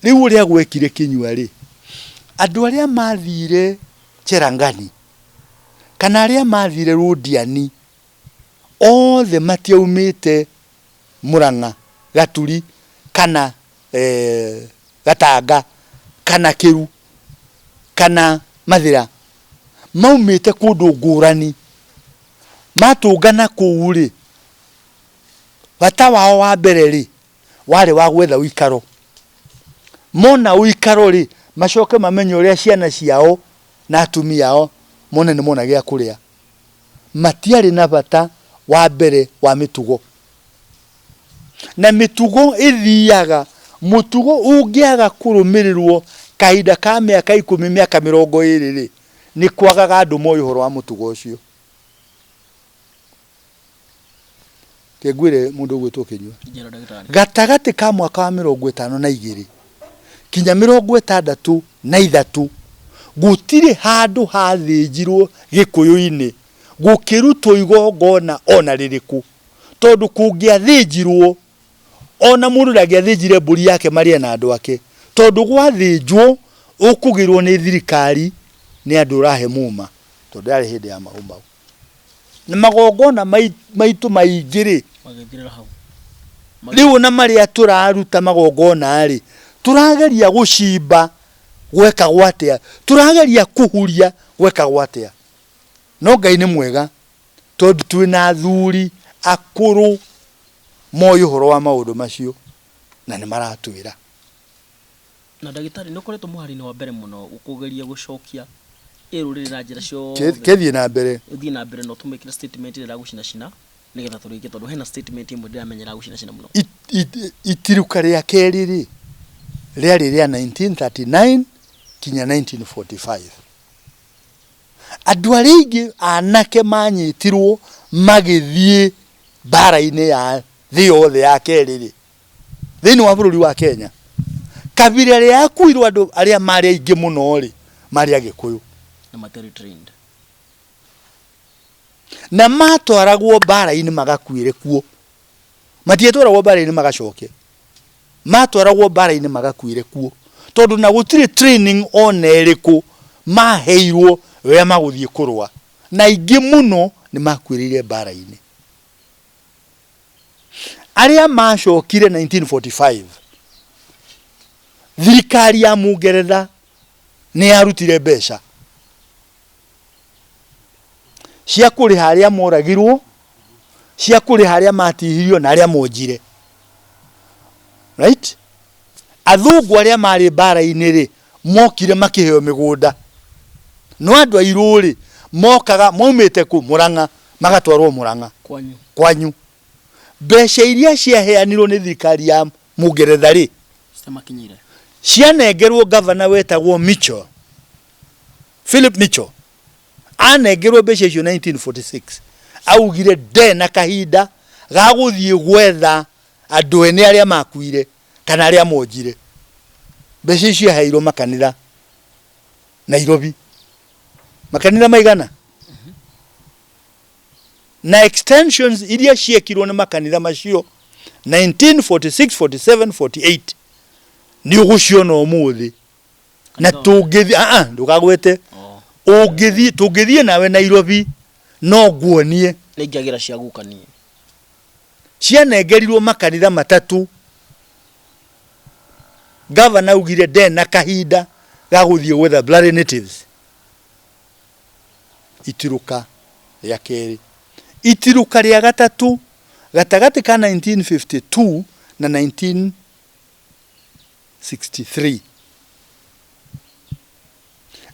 Rĩu ũrĩa gwekire Kĩnyua rĩ, andũ arĩa mathire Cherangani kana arĩa mathire Rũndiani Othe matiaumĩte Murang'a, Gaturi kana Gatanga kana Kĩru kana Mathĩra. Maumĩte kũndũ ngũrani. Matũngana kũu rĩ, bata wao wa mbere rĩ, warĩ wa gwetha ũikaro. Mona ũikaro rĩ, macoke mamenye ũrĩa ciana ciao na atumia ao mone nĩ mona gĩa kũrĩa. Matiarĩ na bata wa mbere wa mĩtugo. Na mĩtugo ĩthiaga, mũtugo ũngĩaga kũrũmĩrĩrwo kahinda ka mĩaka ikũmi, mĩaka mĩrongo ĩrĩ rĩ, nĩ kwagaga andũ moĩ ũhoro wa mũtugo ũcio. Reke ngwĩre mũndũ ũgwĩtwo Kĩnyua. Njĩra ndagĩtarĩ. Gatagatĩ ka mwaka wa 52 kinya 63 gũtirĩ handũ hathĩnjirwo Gĩkũyũ-inĩ gũkĩrutwo igongona ona rĩrĩkũ tondũ kũngĩathĩnjirwo ona mũndũ ndangĩathĩnjire mbũri yake marĩe na andũ ake tondũ gwathĩnjwo ũkũgĩrwo nĩ thirikari nĩ andũ ũrahe muma tondũ yarĩ hĩndĩ ya Mau Mau. Na magongona maitũ maingĩ rĩ, Magĩthirĩra hau. Rĩu ona marĩa tũraruta magongona rĩ, tũrageria gũcimba gwekagwo atĩa, tũrageria kũhuria gwekagwo atĩa. No Ngai nĩ mwega tondũ twĩna athuri akũrũ moĩ ũhoro wa maũndũ macio na nĩ maratwĩra. Na ndagĩtarĩ nĩ ũkoretwo mũhari-inĩ wa mbere mũno kũgeria gũcokia ĩ rũrĩrĩ na njĩra ciothe. Kĩthiĩ na mbere. Ũthiĩ na mbere na ũtũmĩkĩre statement ĩrĩa ĩragũcinacina nĩgetha tũrĩkie tondũ hena statement ĩmwe ndĩramenya ĩragũcinacina mũno. Itiruka rĩa kerĩ rĩ, rĩarĩ rĩa 1939 kinya 1945. Andũ arĩa aingĩ anake manyitirwo magĩthiĩ mbara-inĩ ya thĩ yothe ya kerĩ rĩ, thĩinĩ wa bũrũri wa Kenya, kabira ĩrĩa yakuirwo andũ arĩa marĩ aingĩ mũno rĩ, marĩ Agĩkũyũ. Na matiarĩ trained. Na matwaragwo mbara-inĩ magakuĩre kuo. Matiatwaragwo mbara-inĩ magacoke. Matwaragwo mbara-inĩ magakuĩre kuo. Tondũ na gũtirĩ training ona ĩrĩkũ maheirwo rĩrĩa magũthiĩ kũrũa. Na aingĩ mũno nĩ makuĩrĩire mbara-inĩ. Arĩa macokire 1945, thirikari ya Mũngeretha nĩ yarutire mbeca cia kũrĩha arĩa moragirwo, cia kũrĩha arĩa matihirio na arĩa monjire. Right? Athũngũ arĩa marĩ mbara-inĩ rĩ, mokire makĩheo mĩgũnda. No andũ airũ rĩ, mokaga maumĩte kũ? Mũrang'a, magatwarwo Mũrang'a. Kwanyu. Kwanyu. Mbeca iria ciaheanirwo nĩ thirikari ya Mũngeretha rĩ, Citamakinyĩire. cianengerwo gavana wetagwo Mitchell, Philip Mitchell. Anengerwo mbeca icio 1946, augire nde na kahinda ga gũthiĩ gwetha andũ ene arĩa makuire kana arĩa monjire. Mbeca icio ciaheirwo makanitha Nairobi. Makanitha maigana? Na extensions iria ciekirwo nĩ makanitha macio 1946, 47, 48 nĩ ũgũciona ũmũthĩ. Na tũngĩthiĩ, ah ah, ndũkagwete. Ũngĩthiĩ, tũngĩthiĩ nawe Nairobi no nguonie. Nĩ ingĩagĩra cia guka niĩ. Cianengerirwo makanitha matatũ. Gavana augire ndena kahinda ga gũthiĩ gwetha bloody natives. Itirũka rĩa kerĩ. Itirũka rĩa gatatũ gatagatĩ ka 1952 na 1963.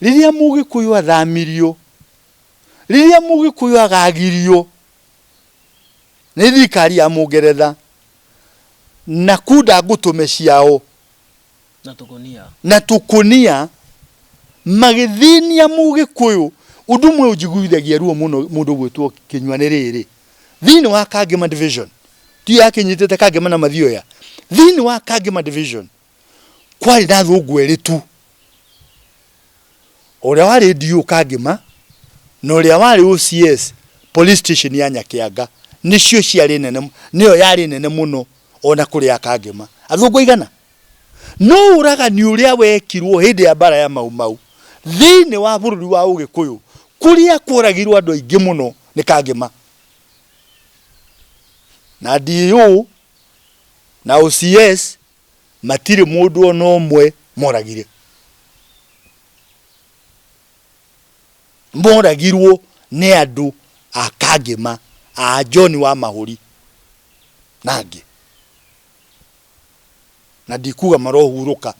Rĩrĩa Mũgĩkũyũ athamirio, rĩrĩa Mũgĩkũyũ agagirio nĩ thirikari ya Mũngeretha na kunda ngũtũme ciao Na tũkũnia. na tũkũnia magĩthĩnia Mũgĩkũyũ. Ũndũ ũmwe ũnjiguithagia ruo mũno mũndũ ũgwĩtwo Kĩnyua nĩ rĩrĩ, thĩinĩ wa Kangema division, ti yakĩnyitĩte Kangema na Mathioya, thĩinĩ wa Kangema division kwarĩ na athũngũ erĩ tu, ũrĩa warĩ DO Kangema na ũrĩa warĩ OCS police station ya Nyakĩanga, nĩcio ciarĩ nene, nĩyo yarĩ nene mũno ona kũrĩ ya Kangema. Athũngũ aigana? No ũragani ũrĩa wekirwo hĩndĩ ya mbara ya Mau Mau thĩinĩ wa bũrũri wa Ũgĩkũyũ kũrĩa kworagirwo andũ aingĩ mũno nĩ Kangema. Na DO na OCS matirĩ mũndũ ona ũmwe moragire. Moragirwo nĩ andũ a Kangĩma, a John wa Mahũri na angĩ. Na ndikuga marohurũka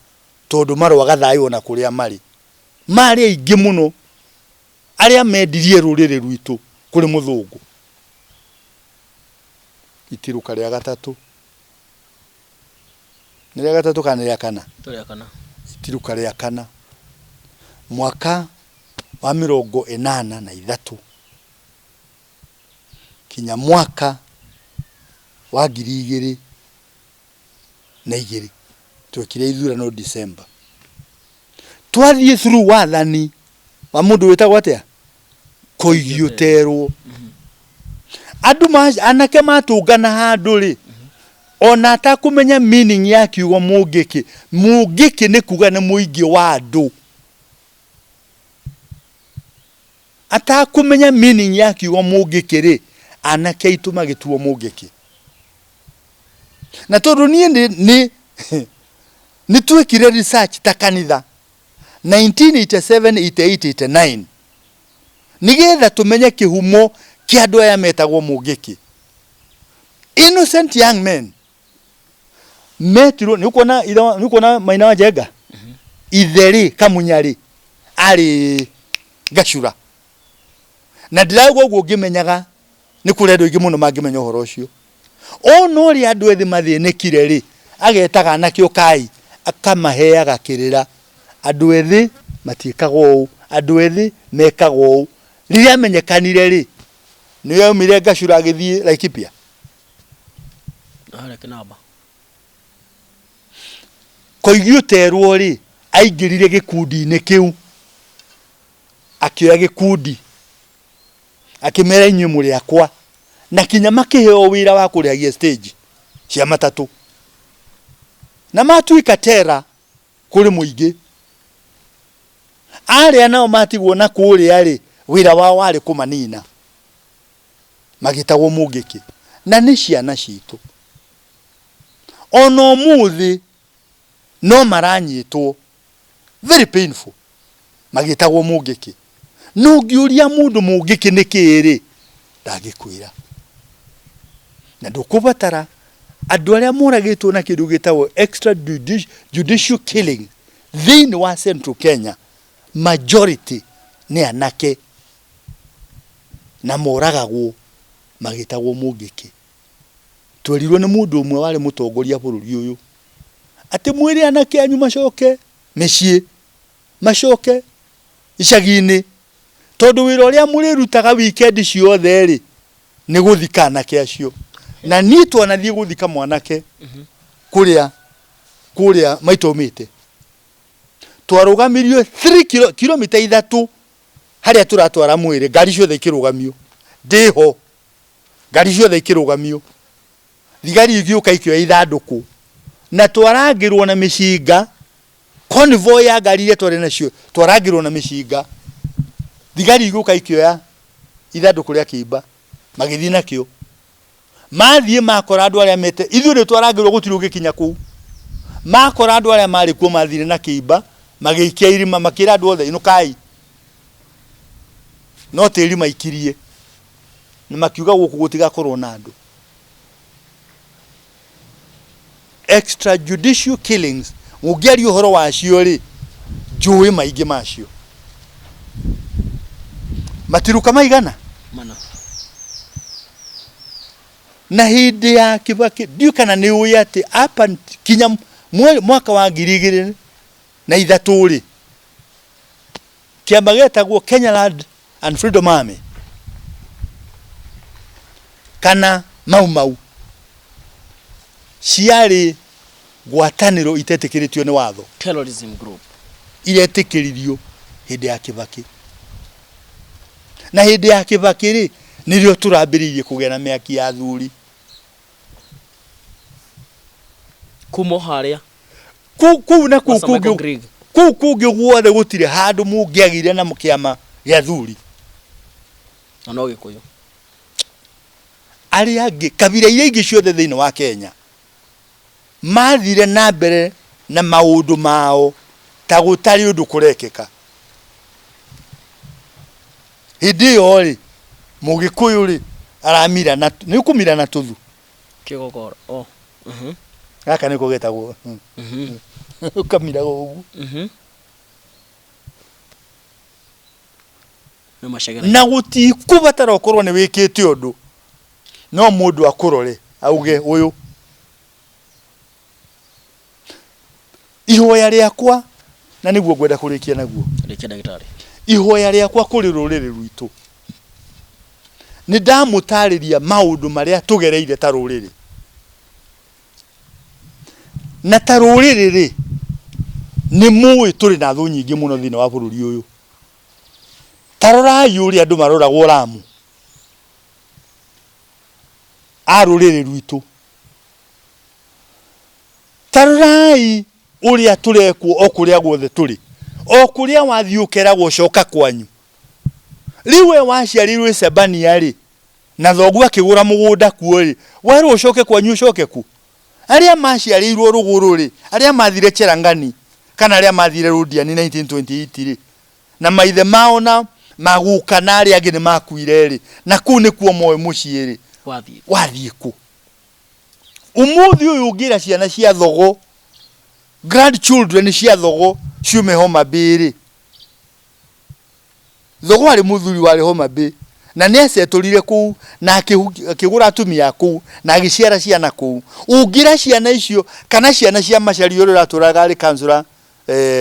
tondũ maroaga thayũ ona kũrĩa marĩ. Marĩ aingĩ mũno arĩa mendirie rũrĩrĩ rwitũ kũrĩ mũthũngũ. Itirũka rĩa gatatũ. Nĩ rĩa gatatũ kana nĩ rĩa kana? Rĩa kana. Itirũka rĩa kana. Mwaka wa 83 kinya mwaka wa 2002 twekire ithurano December. Twathiĩ through wathani wa mũndũ wĩtagwo atĩa? Koigi Ũterwo. Andũ ma, anake matũngana handũ rĩ, ona atakũmenya meaning ya kiugo mũngĩkĩ, mũngĩkĩ nĩ kuga nĩ mũingĩ wa andũ. Atakũmenya meaning ya kiugo mũngĩkĩ rĩ, anake aitũ magĩtuo mũngĩkĩ. Na tondũ niĩ nĩ, nĩ, nĩ twekire research ta kanitha 1987, 88, 89 nĩgetha tũmenye kĩhumo kĩa andũ aya metagwo mũngĩkĩ. Innocent young men metirwo, nĩ ũkuona ithe wa- nĩ ũkuona Maina wa Njenga ithe rĩ Kamunya rĩ arĩ Gacura, na ndĩrauga ũguo ngĩmenyaga nĩ kũrĩ andũ aingĩ mũno mangĩmenya ũhoro ũcio. Ona ũrĩa andũ ethĩ mathĩnĩkire rĩ, agetaga anake ũkai, akamaheaga kĩrĩra. Andũ ethĩ matiĩkaga ũũ, andũ ethĩ mekaga ũũ. Rĩrĩa amenyekanire rĩ, nĩ aumire Gacura agĩthiĩ Laikipia. Harĩa Kĩnamba. Koigi ũterwo rĩ, aingĩrire gĩkundi-inĩ kĩu, akĩoya gĩkundi akĩmera inyuĩ mũrĩ akwa na kinya makĩheo wĩra wa kũrĩhagia stage cia matatũ na matuĩka tera kũrĩ mũingĩ arĩa nao matigwo na kũrĩa rĩ wĩra wao warĩ kũmanina magĩtagwo mũngĩkĩ na nĩ ciana citũ ona ũmũthĩ no maranyitwo very painful magĩtagwo mũngĩkĩ no ũngĩũria mũndũ mũngĩkĩ nĩ kĩĩ rĩ ndangĩkwĩra na ndũkũbatara andũ arĩa moragĩtwo na kĩndũ gĩtagwo extra judicial killing thĩinĩ wa Central Kenya majority nĩ anake na moragagwo magĩtagwo mũngĩkĩ twerirwo nĩ mũndũ ũmwe warĩ mũtongoria bũrũri ũyũ atĩ mwĩre anake anyu macoke mĩciĩ macoke icagi-inĩ tondũ wĩra ũrĩa mũrĩrutaga weekend ciothe rĩ nĩ gũthika anake acio na niĩ twanathiĩ gũthika mwanake kũrĩa kũrĩa maitũ aumĩte twarũgamirio 3 kilo, kilomita 3 harĩa tũratwara mwĩrĩ ngari ciothe ikĩrũgamio ndĩho ngari ciothe ikĩrũgamio thigari igĩũka ikĩoya ithandũkũ na twarangĩrwo na mĩcinga convoy ya ngari iria twarĩ nacio twarangĩrwo na mĩcinga thigari igĩũka ikĩoya ithandũkũ rĩa kĩimba magĩthiĩ nakĩo mathiĩ makora andũ arĩa mete ithuĩ nĩ twarangĩrwo gũtirĩ ũngĩkinya kũu makora andũ arĩa marĩ kuo mathire na kĩimba magĩikia irima makĩra andũ othe inũkai no tĩri maikirie na makiuga gũkũ gũtigakorwo na andũ extrajudicial killings ũngĩaria ũhoro wacio rĩ njũĩ maingĩ macio matiruka maigana Mana. Na hĩndĩ ya Kibaki ndiũĩ kana nĩ ũĩ atĩ up and kinya mwaka wa 2003 rĩ kĩama gĩetagwo Kenya Land and Freedom Army kana Mau Mau ciarĩ ngwatanĩro itetĩkĩrĩtio nĩ watho. Terrorism group. Iretĩkĩririo hĩndĩ ya Kibaki. Na hĩndĩ ya Kibaki rĩ, nĩrĩo tũrambĩrĩirie kũgĩa na mĩaki ya athuri. Kuma o harĩa. Kũu kũu na kũu kũngĩ kũu kũngĩ guothe gũtirĩ handũ mũngĩagĩire na kĩama gĩa athuri. Na no Gĩkũyũ. Arĩa angĩ, kabira iria ingĩ ciothe thĩinĩ wa Kenya, mathire na mbere na maũndũ mao ta gũtarĩ ũndũ kũrekĩka. Hĩndĩ ĩyo rĩ, Mũgĩkũyũ rĩ, aramira na, nĩ ũkũmira na tũthu? Kĩgogoro. Oh. Gaka nĩko getagwo. Ũkamiraga ũguo. Nĩ macegera. Na gũtikũbatara ũkorwo nĩ wĩkĩte ũndũ, no mũndũ akũrore auge ũyũ. Ihoya rĩakwa, na nĩguo ngwenda kũrĩkia naguo. Rĩkia ndagĩtarĩ. Ihoya rĩakwa kũrĩ rũrĩrĩ rwitũ, nĩ ndamũtarĩria maũndũ marĩa tũgereire ta rũrĩrĩ. Na ta rũrĩrĩ rĩ, nĩ mũĩ tũrĩ na thũ nyingĩ mũno thĩinĩ wa bũrũri ũyũ. Ta rorai ũrĩa andũ maroragwo Lamu a rũrĩrĩ rwitũ. Ta rorai ũrĩa tũrekwo o kũrĩa guothe tũrĩ. O kũrĩa wathiĩ ũkeragwo coka kwanyu. Rĩu we waciarĩirwo Icebania-rĩ, na thoguo akĩgũra mũgũnda kuo-rĩ, werwo ũcoke kwanyu ũcoke kũ? Arĩa maciarĩirwo rũgũrũ-rĩ, arĩa mathire Cherangani kana arĩa mathire Londiani 1928-rĩ, na maithe mao na maguka na arĩa angĩ nĩ makuire-rĩ, na kũu nĩkuo moĩ mũciĩ-rĩ, Wathiĩ kũ? Wathiĩ kũ? Ũmũthĩ ũyũ ũngĩra ciana cia Thogo, grandchildren cia Thogo ciume Homa Bay-rĩ, Thogo arĩ mũthuri warĩ Homa Bay na nĩ acetũrire kũu na akĩgũra atumia a kũu na agĩciara ciana kũu. Ũngĩra ciana icio kana ciana cia Macharia ũrĩa ũratũraga arĩ councillor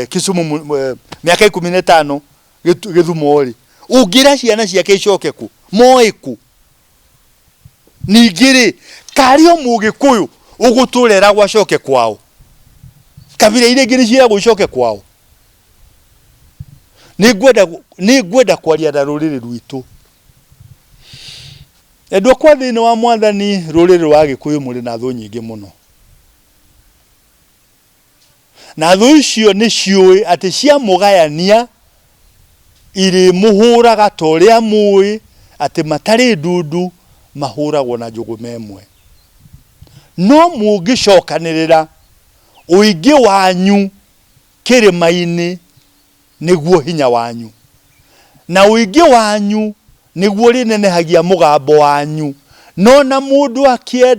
Kisumu mĩaka 15 Gĩthumo rĩ, ũngĩra ciana ciake icoke kũ? Moĩ kũ? Ningĩ rĩ, karĩ o Mũgĩkũyũ ũgũtũra eragwo acoke kwao? Kabira iria ingĩ nĩ ciĩragwo icoke kwao? Nĩ ngwenda kwaria na rũrĩrĩ rwitũ. Endwa akwa thĩinĩ wa Mwathani, rũrĩrĩ rwa Agĩkũyũ mũrĩ na thũ nyingĩ mũno. Na thũ icio nĩ ciũĩ atĩ ciamũgayania irĩmũhũraga ta ũrĩa mũĩ atĩ matarĩ ndundu mahũragwo na njũgũma ĩmwe. No mũngĩcokanĩrĩra, ũingĩ wanyu kĩrĩma-inĩ nĩguo hinya wanyu, na ũingĩ wanyu nĩguo ũrĩnenehagia mũgambo wanyu. No na mũndũ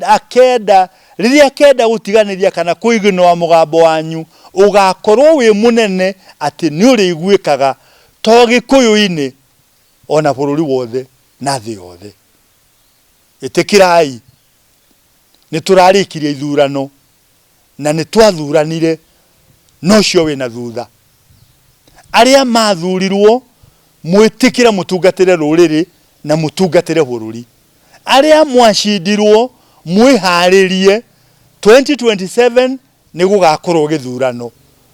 akenda, rĩrĩa akenda gũtiganĩria kana kũiginũa mũgambo wanyu, ũgakorwo wĩ mũnene atĩ nĩũrĩiguĩkaga to Gĩkũyũ-inĩ, o na bũrũri wothe na thĩ yothe. Ĩtĩkĩrai, nĩtũrarĩkirie ithurano na nĩ twathuranire na ũcio wĩna thutha. Arĩa mathurirwo mwĩtĩkĩre mũtungatĩre rũrĩrĩ na mũtungatĩre bũrũri. Arĩa mwacindirwo mwĩharĩrie 2027 nĩ gũgakorwo gĩthurano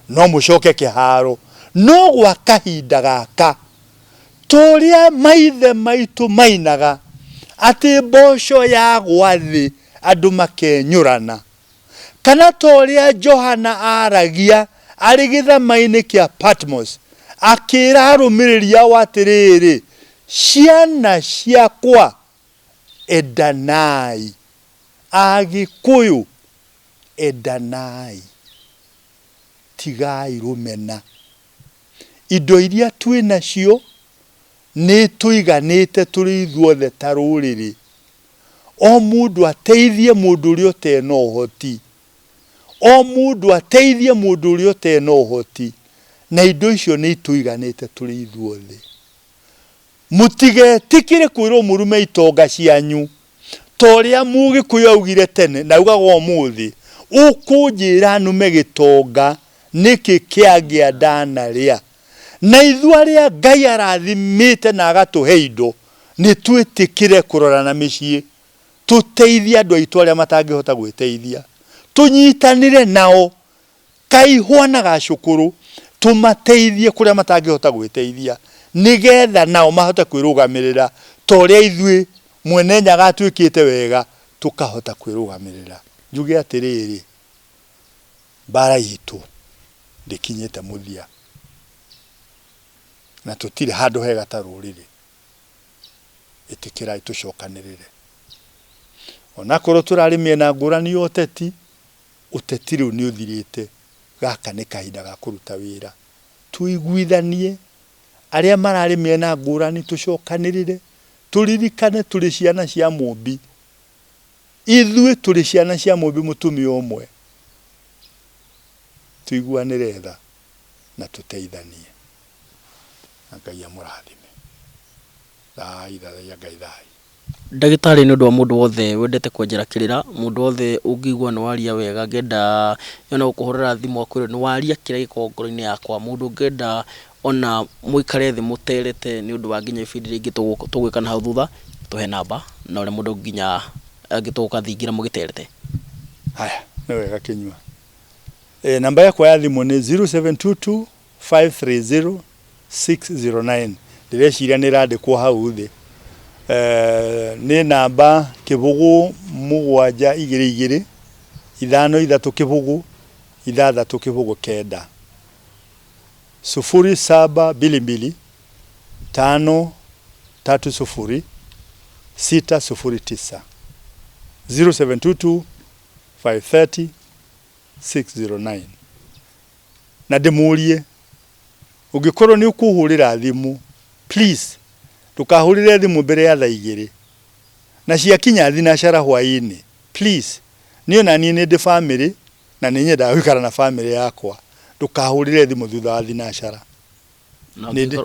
no mũcoke kĩharo. No gwa kahinda gaka ta ũrĩa maithe maitũ mainaga atĩ mboco yagwa thĩ andũ makenyũrana, Kana ta ũrĩa Johana aaragia arĩ gĩthama-inĩ kĩa Patmos, akĩĩra arũmĩrĩri ao atĩrĩrĩ, Ciana ciakwa, endanai. Agĩkũyũ, endanai. Tigai rũmena. Indo iria twĩ nacio nĩ itũiganĩte tũrĩ ithuothe ta rũrĩrĩ. O mũndũ ateithie mũndũ ũrĩa ũtarĩ na ũhoti. O mũndũ ateithie mũndũ ũrĩa ũtarĩ na ũhoti. Na indo icio nĩ itũiganĩte tũrĩ ithuothe. Mũtigetĩkĩre kwĩrwo mũrume itonga cianyu ta ũrĩa Mũgĩkũyũ augire tene na augaga ũmũthĩ, ũkũnjĩra nume gĩtonga nĩkĩ kĩangĩa ndanarĩa? Na ithuĩ arĩa Ngai arathimĩte na agatũhe indo, nĩ twĩtĩkĩre kũrora na mĩciĩ, tũteithie andũ aitũ arĩa matangĩhota gwĩteithia, tũnyitanĩre nao kaihwa na gacũkũrũ, tũmateithie kũrĩa matangĩhota gwĩteithia, nĩgetha nao mahote kwĩrũgamĩrĩra ta ũrĩa ithuĩ Mwene Nyaga atwĩkĩte wega tũkahota kwĩrũgamĩrĩra. Njuge atĩrĩrĩ, mbara itũ ndĩkinyĩte mũthia na tũtirĩ handũ hega ta rũrĩrĩ. Ĩtĩkĩrai tũcokanĩrĩre. Onakorwo tũrarĩ mĩena ngũrani ya ũteti, ũteti rĩu nĩ ũthirĩte, gaka nĩ kahinda ga kũruta wĩra. Tũiguithanie, arĩa mararĩ mĩena ngũrani tũcokanĩrĩre, tũririkane tũrĩ ciana cia Mũmbi. Ithuĩ tũrĩ ciana cia Mũmbi mũtumia ũmwe. Tũiguanĩre tha na tũteithanie. Na Ngai amũrathime. Thai, thathaiya Ngai thai. Ndagĩtarĩ nĩ ũndũ wa mũndũ wothe wendete kwenjera kĩrĩra, mũndũ wothe ũngĩigua nĩ waria wega angĩenda ona gũkũhũrĩra thimũ akwĩre nĩ waria kĩrĩa gĩkoragwo ngoro-inĩ yakwa, mũndũ ũngĩenda ona mũikare thĩ mũterete nĩ ũndũ wa nginya ibindi iria ingĩ tũgwĩka na hau thutha, tũhe namba na ũrĩa mũndũ nginya angĩtũka thingira mũgĩterete. Haya, nĩ wega Kĩnyua. E, namba yakwa ya thimũ nĩ 0722 530 609. Ndĩreciria nĩ ĩrandĩkwo hau thĩ. E, nĩ namba kĩbũgũ mũgwanja igĩrĩ igĩrĩ ithano ithatũ kĩbũgũ ithathatũ kĩbũgũ kenda. 0722 5 3 0 6 0 9. 0722 530 609. Na ndĩmũrie, ũngĩkorwo nĩ ũkũhũrĩra thimũ, please ndũkahũrĩre thimũ mbere ya thaa igĩrĩ. Na ciakinya thinacara hwaĩ-inĩ, please, niĩ ona niĩ nĩ ndĩ famĩlĩ na nĩ nyendaga gũikara na famĩlĩ yakwa. Ndũkahũrĩre thimũ thutha wa thinacara. Nĩ ndĩ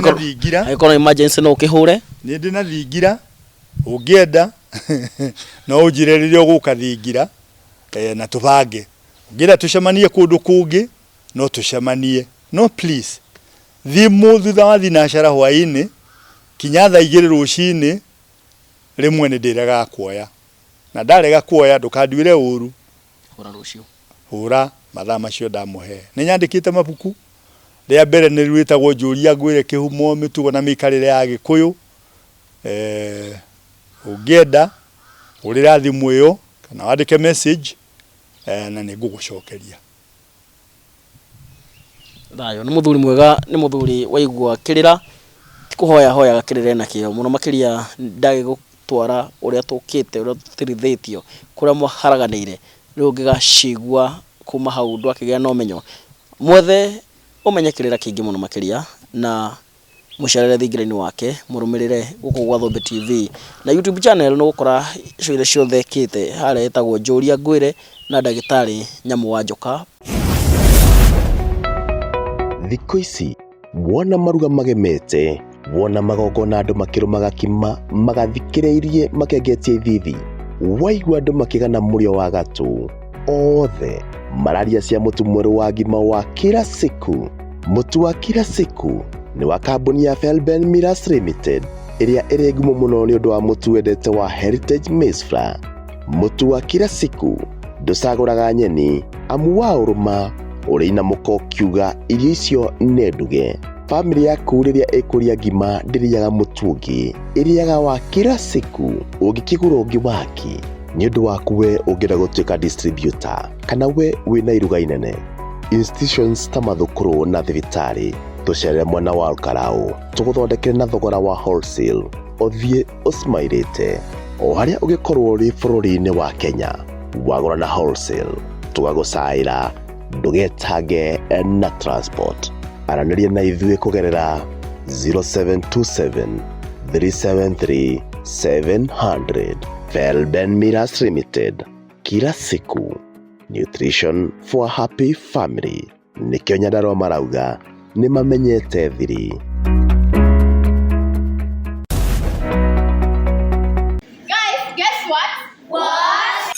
na thingira. Angĩkorwo emergency no ũkĩhũre. Nĩ ndĩ na thingira, ũngĩenda no ũnjĩre rĩrĩa ũgũka thingira na tũbange. Ũngĩenda tũcemanie kũndũ kũngĩ no tũcemanie. No please, thimũ thutha wa thinacara hwaĩ-inĩ kinya thaa igĩrĩ rũcinĩ rĩmwe nĩ ndĩregaga kuoya. Na ndarega kuoya ndũkanduĩre ũru. Hũra rũciũ. Hũra mathaa macio ndamũhe. Nĩ nyandĩkĩte mabuku. Rĩa mbere nĩ rĩtagwo Njũria Ngwĩre Kĩhumo, Mĩtugo na Mĩikarĩre ya Agĩkũyũ. Ũngĩenda hũrĩra thimũ ĩyo kana wandĩke message na nĩ ngũgũcokeria. Thayũ. Nĩ mũthuri mwega, nĩ mũthuri waigua kĩrĩra, ti kũhoya ahoyaga kĩrĩra ena kĩo, mũno makĩria ndagĩgũtwara ũrĩa tũkĩte, ũrĩa tũtirithĩtio, kũrĩa mwaharaganĩire, rĩu ũngĩgacigua kuma hau ndwakĩgĩa na ũmenyo. Mwethe ũmenye kĩrĩra kĩingĩ mũno makĩria, na mũcerere thingira-inĩ wake, mũrũmĩrĩre gũkũ gwa Thũmbĩ TV. Na YouTube channel nĩ ũgũkora show iria ciothe ekĩte, harĩa ĩtagwo Njũria Ngwĩre na Ndagĩtarĩ Nyamũ wa Njoka. Thikũ ici wona maruga magemete, wona magongona andũ makĩrũma gakima magathikĩrĩirie makengetie ithithi, waigua andũ makĩgana mũrĩo wa gatũ, othe mararia cia mũtu mwerũ wa ngima wa kila siku. Mũtu wa kila siku nĩ wa kambuni ya Felben Millers Limited ĩrĩa ĩrĩ ngumo mũno nĩ ũndũ wa mũtu wendete wa Heritage Maize Flour. Mũtu wa kila siku ndũcagũraga nyeni amu waũrũma ũrĩinamũka ũkiuga irio icio nĩ nduge. Famĩlĩ yaku rĩrĩa ĩkũrĩa ngima ndĩrĩaga mũtu ũngĩ, ĩrĩaga wa kila siku. Ũngĩkĩgũra ũngĩ waki nĩ ũndũ waku we ũngĩenda gũtuĩka distributor kana we wĩna iruga inene. Institutions ta mathukuru na thibitarĩ tũcerere mwena wa Olkalau tũgũthondekere na thogora wa wholesale ũthiĩ ũsmairĩte o harĩa ũngĩkorwo ũrĩ bũrũri-inĩ wa Kenya wagũra na wholesale tũgagũcaĩra ndũgetange na transport. Aranĩria na ithuĩ kũgerera 0727 373 700. Felben Millers Limited, kila siku nutrition for a happy family. Nĩkĩo Nyandarua marauga nĩ mamenyete thiri. Guys, guess what? What?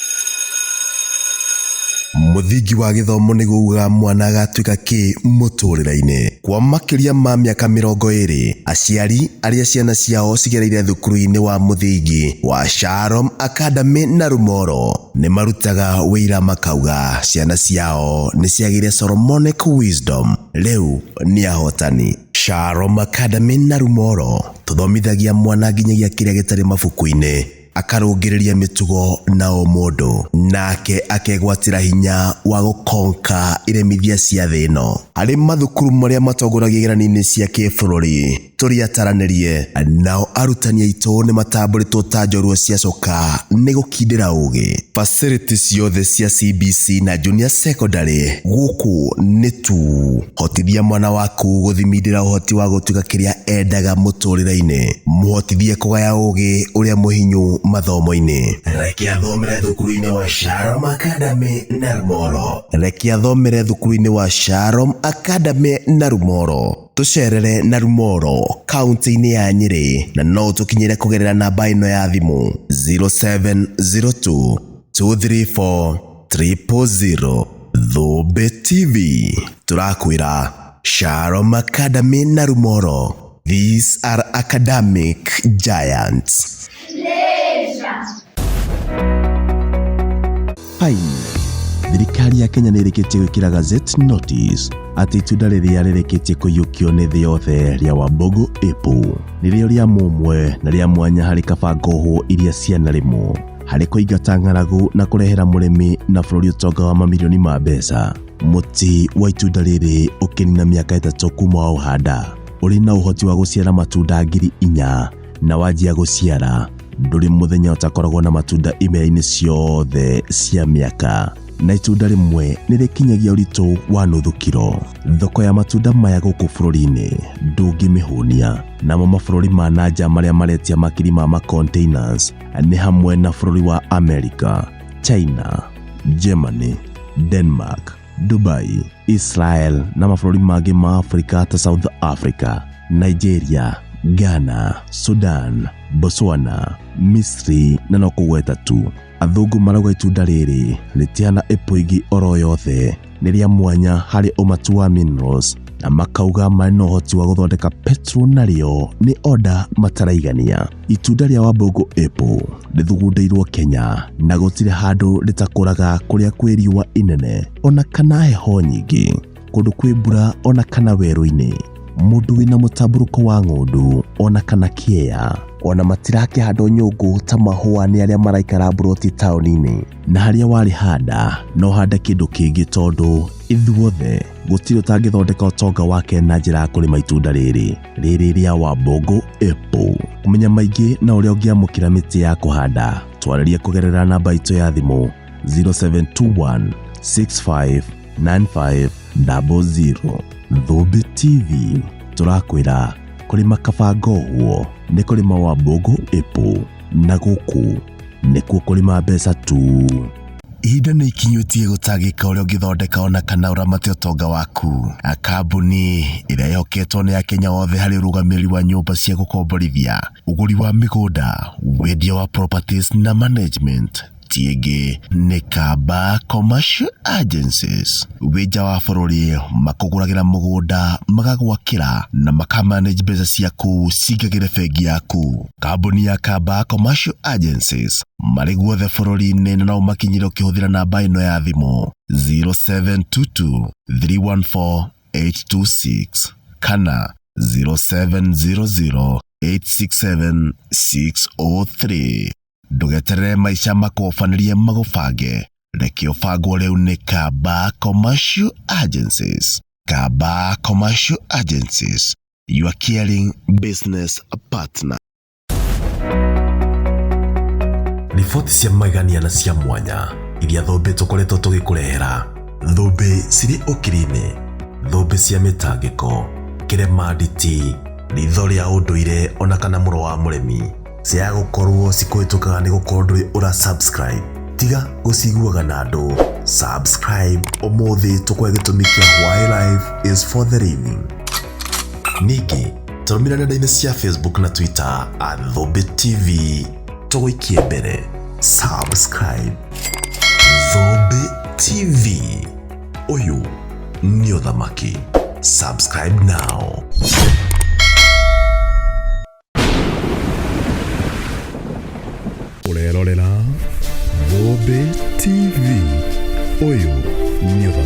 Mũthingi wa gĩthomo nĩ uga mwana agatuĩka kĩ mũtũrĩre-inĩ. Kwa makĩria ma mĩaka mĩrongo ĩrĩ, aciari arĩa ciana ciao cigereire thukuru-inĩ wa mũthingi wa Shalom Academy na Rumoro nĩ marutaga wĩira makauga ciana ciao nĩ ciagĩire Solomonic Wisdom, rĩu nĩ ahotani. Shalom Academy na Rumoro tũthomithagia mwana nginyagia kĩrĩa gĩtarĩ mabuku-inĩ. Akarũngĩrĩria mĩtugo na ũmũndũ, nake akegwatĩra hinya wa gũkonka iremithia cia thĩ ĩno. Harĩ mathukuru marĩa matongoragia igeranio-inĩ cia kĩbũrũri, tũrĩ ataranĩrie, nao arutani aitũ nĩ matambũrĩtwo ta njorua cia coka nĩ gũkindĩra ũgĩ. Facility ciothe cia CBC na junior secondary gũkũ nĩ tu. Hotithia mwana waku gũthimindĩra ũhoti wa gũtuĩka kĩrĩa endaga mũtũrĩre-inĩ. Mũhotithie kũgaya ũgĩ ũrĩa mũhinyu mathomo-inĩ. Reke athomere thukuru-inĩ wa Shalom Academy Narumoro. Reke athomere thukuru-inĩ wa Shalom Academy Narumoro. Tũcerere Narumoro, kaunti-inĩ ya Nyĩrĩ, na no ũtũkinyĩre kũgerera namba ĩno ya thimũ 0702 234 000. Thũmbĩ TV, tũrakwĩra Shalom Academy Narumoro. These are academic giants. Fine. Thirikari ya Kenya nĩ ĩrĩkĩtie gwĩkĩra gazette notice atĩ itunda rĩrĩa rĩrĩkĩtie kũiyũkio nĩ thĩ yothe rĩa Wambugu Apple nĩrĩo rĩa mũmwe na rĩa mwanya harĩ kaba ngohwo iria cianarĩmwo harĩ kũingata ng'aragu na kũrehera mũrĩmi na bũrũri ũtonga wa mamirioni ma mbeca. Mũtĩ wa itunda rĩrĩ ũkĩnina mĩaka 3 kuma waũhanda ũrĩ na ũhoti wa gũciara matunda 4,000 na wanjia gũciara ndũrĩ mũthenya ũtakoragwo na matunda imera-inĩ ciothe cia mĩaka, na itunda rĩmwe nĩ rĩkinyagia ũritũ wa nuthu kiro. Thoko ya matunda maya gũkũ bũrũri-inĩ ndũngĩmĩhũnia, namo mabũrũri ma na nja marĩa maretia makiri ma ma-containers nĩ hamwe na bũrũri wa America, China, Germany, Denmark, Dubai, Israel na mabũrũri mangĩ ma Afrika ta South Africa, Nigeria, Ghana, Sudan, Botswana, Misri na no kũgweta tu. Athũngũ marauga itunda rĩrĩ rĩtihana apple ingĩ oro yothe, nĩ rĩa mwanya harĩ ũmatu wa minerals, na makauga marĩ na ũhoti wa gũthondeka petrol narĩo nĩ order mataraigania. Itunda rĩa Wambugu Apple rĩthugundĩirwo Kenya na gũtirĩ handũ rĩtakũraga kũrĩa kwĩ riũa inene ona kana heho nyingĩ, kũndũ kwĩ mbura ona kana werũ-inĩ. Mũndũ wĩna mũtambũrũko wa ng'ũndũ ona kana kĩeya, ona matirakĩhandwo nyũngũ ta mahũa nĩ arĩa maraikara mburoti taũni-inĩ. Na harĩa warĩhanda no hande kĩndũ kĩngĩ tondũ ithuothe gũtirĩ ũtangĩthondeka ũtonga wake na njĩra ya kũrĩma itunda rĩrĩ rĩrĩ rĩa Wambugu Apple. Kũmenya maingĩ na ũrĩa ũngĩamũkĩra mĩtĩ ya kũhanda, twarĩrie kũgerera namba itũ ya thimũ 0721 65 9500. Thũmbĩ TV tũrakwĩra kũrĩma kaba ngohwo nĩ kũrĩma Wambugu Apple, na gũkũ nĩkuo kũrĩma mbeca tu. Ihinda nĩ ikinyũtie gũtangĩka ũrĩa ũngĩthondeka ona kana ũramate ũtonga waku. Kambuni ĩrĩa ĩhoketwo nĩ Akenya othe harĩ ũrũgamĩrĩri wa nyũmba cia gũkomborithia, ũgũri wa mĩgũnda, wendia wa properties na management, ti ĩngĩ nĩ Kamba Commercial Agencies. Wĩ nja wa bũrũri makũgũragĩra mũgũnda, magagwakĩra na makamanage mbeca ciaku cingagĩre bengi yaku. Kambuni ya Kamba Commercial Agencies marĩ guothe bũrũri-inĩ na no ũmakinyĩre ũkĩhũthĩra namba ĩno ya thimũ 0722 314 826 kana 0700 867 603. Ndũgeterere maica makũbanĩrie magũbange, reke ũbangwo rĩu nĩ Kamba Commercial Agencies. Kamba Commercial Agencies, your caring business partner. Riboti cia magegania na cia mwanya iria Thũmbĩ tũkoretwo tũgĩkũrehera. Thũmbĩ cirĩ ũkiri-inĩ, thũmbĩ cia mĩtangĩko, kĩrema nditi, ritho rĩa ũndũire ona kana mũro wa mũrĩmi. Cia gũkorwo cikũhĩtũkaga nĩ gũkorwo ndũrĩ ũra subscribe. Tiga gũciguaga na andũ. Subscribe ũmũthĩ tũkũhe gĩtũmi kĩa why life is for the living. Ningĩ tũrũmĩrĩre nenda-inĩ cia Facebook na Twitter at Thũmbĩ TV tũgũikie mbere. Subscribe Thũmbĩ TV, ũyũ nĩ ũthamaki. Subscribe now. Ũrerorera Thũmbĩ TV, ũyũ nĩ ũthamaki.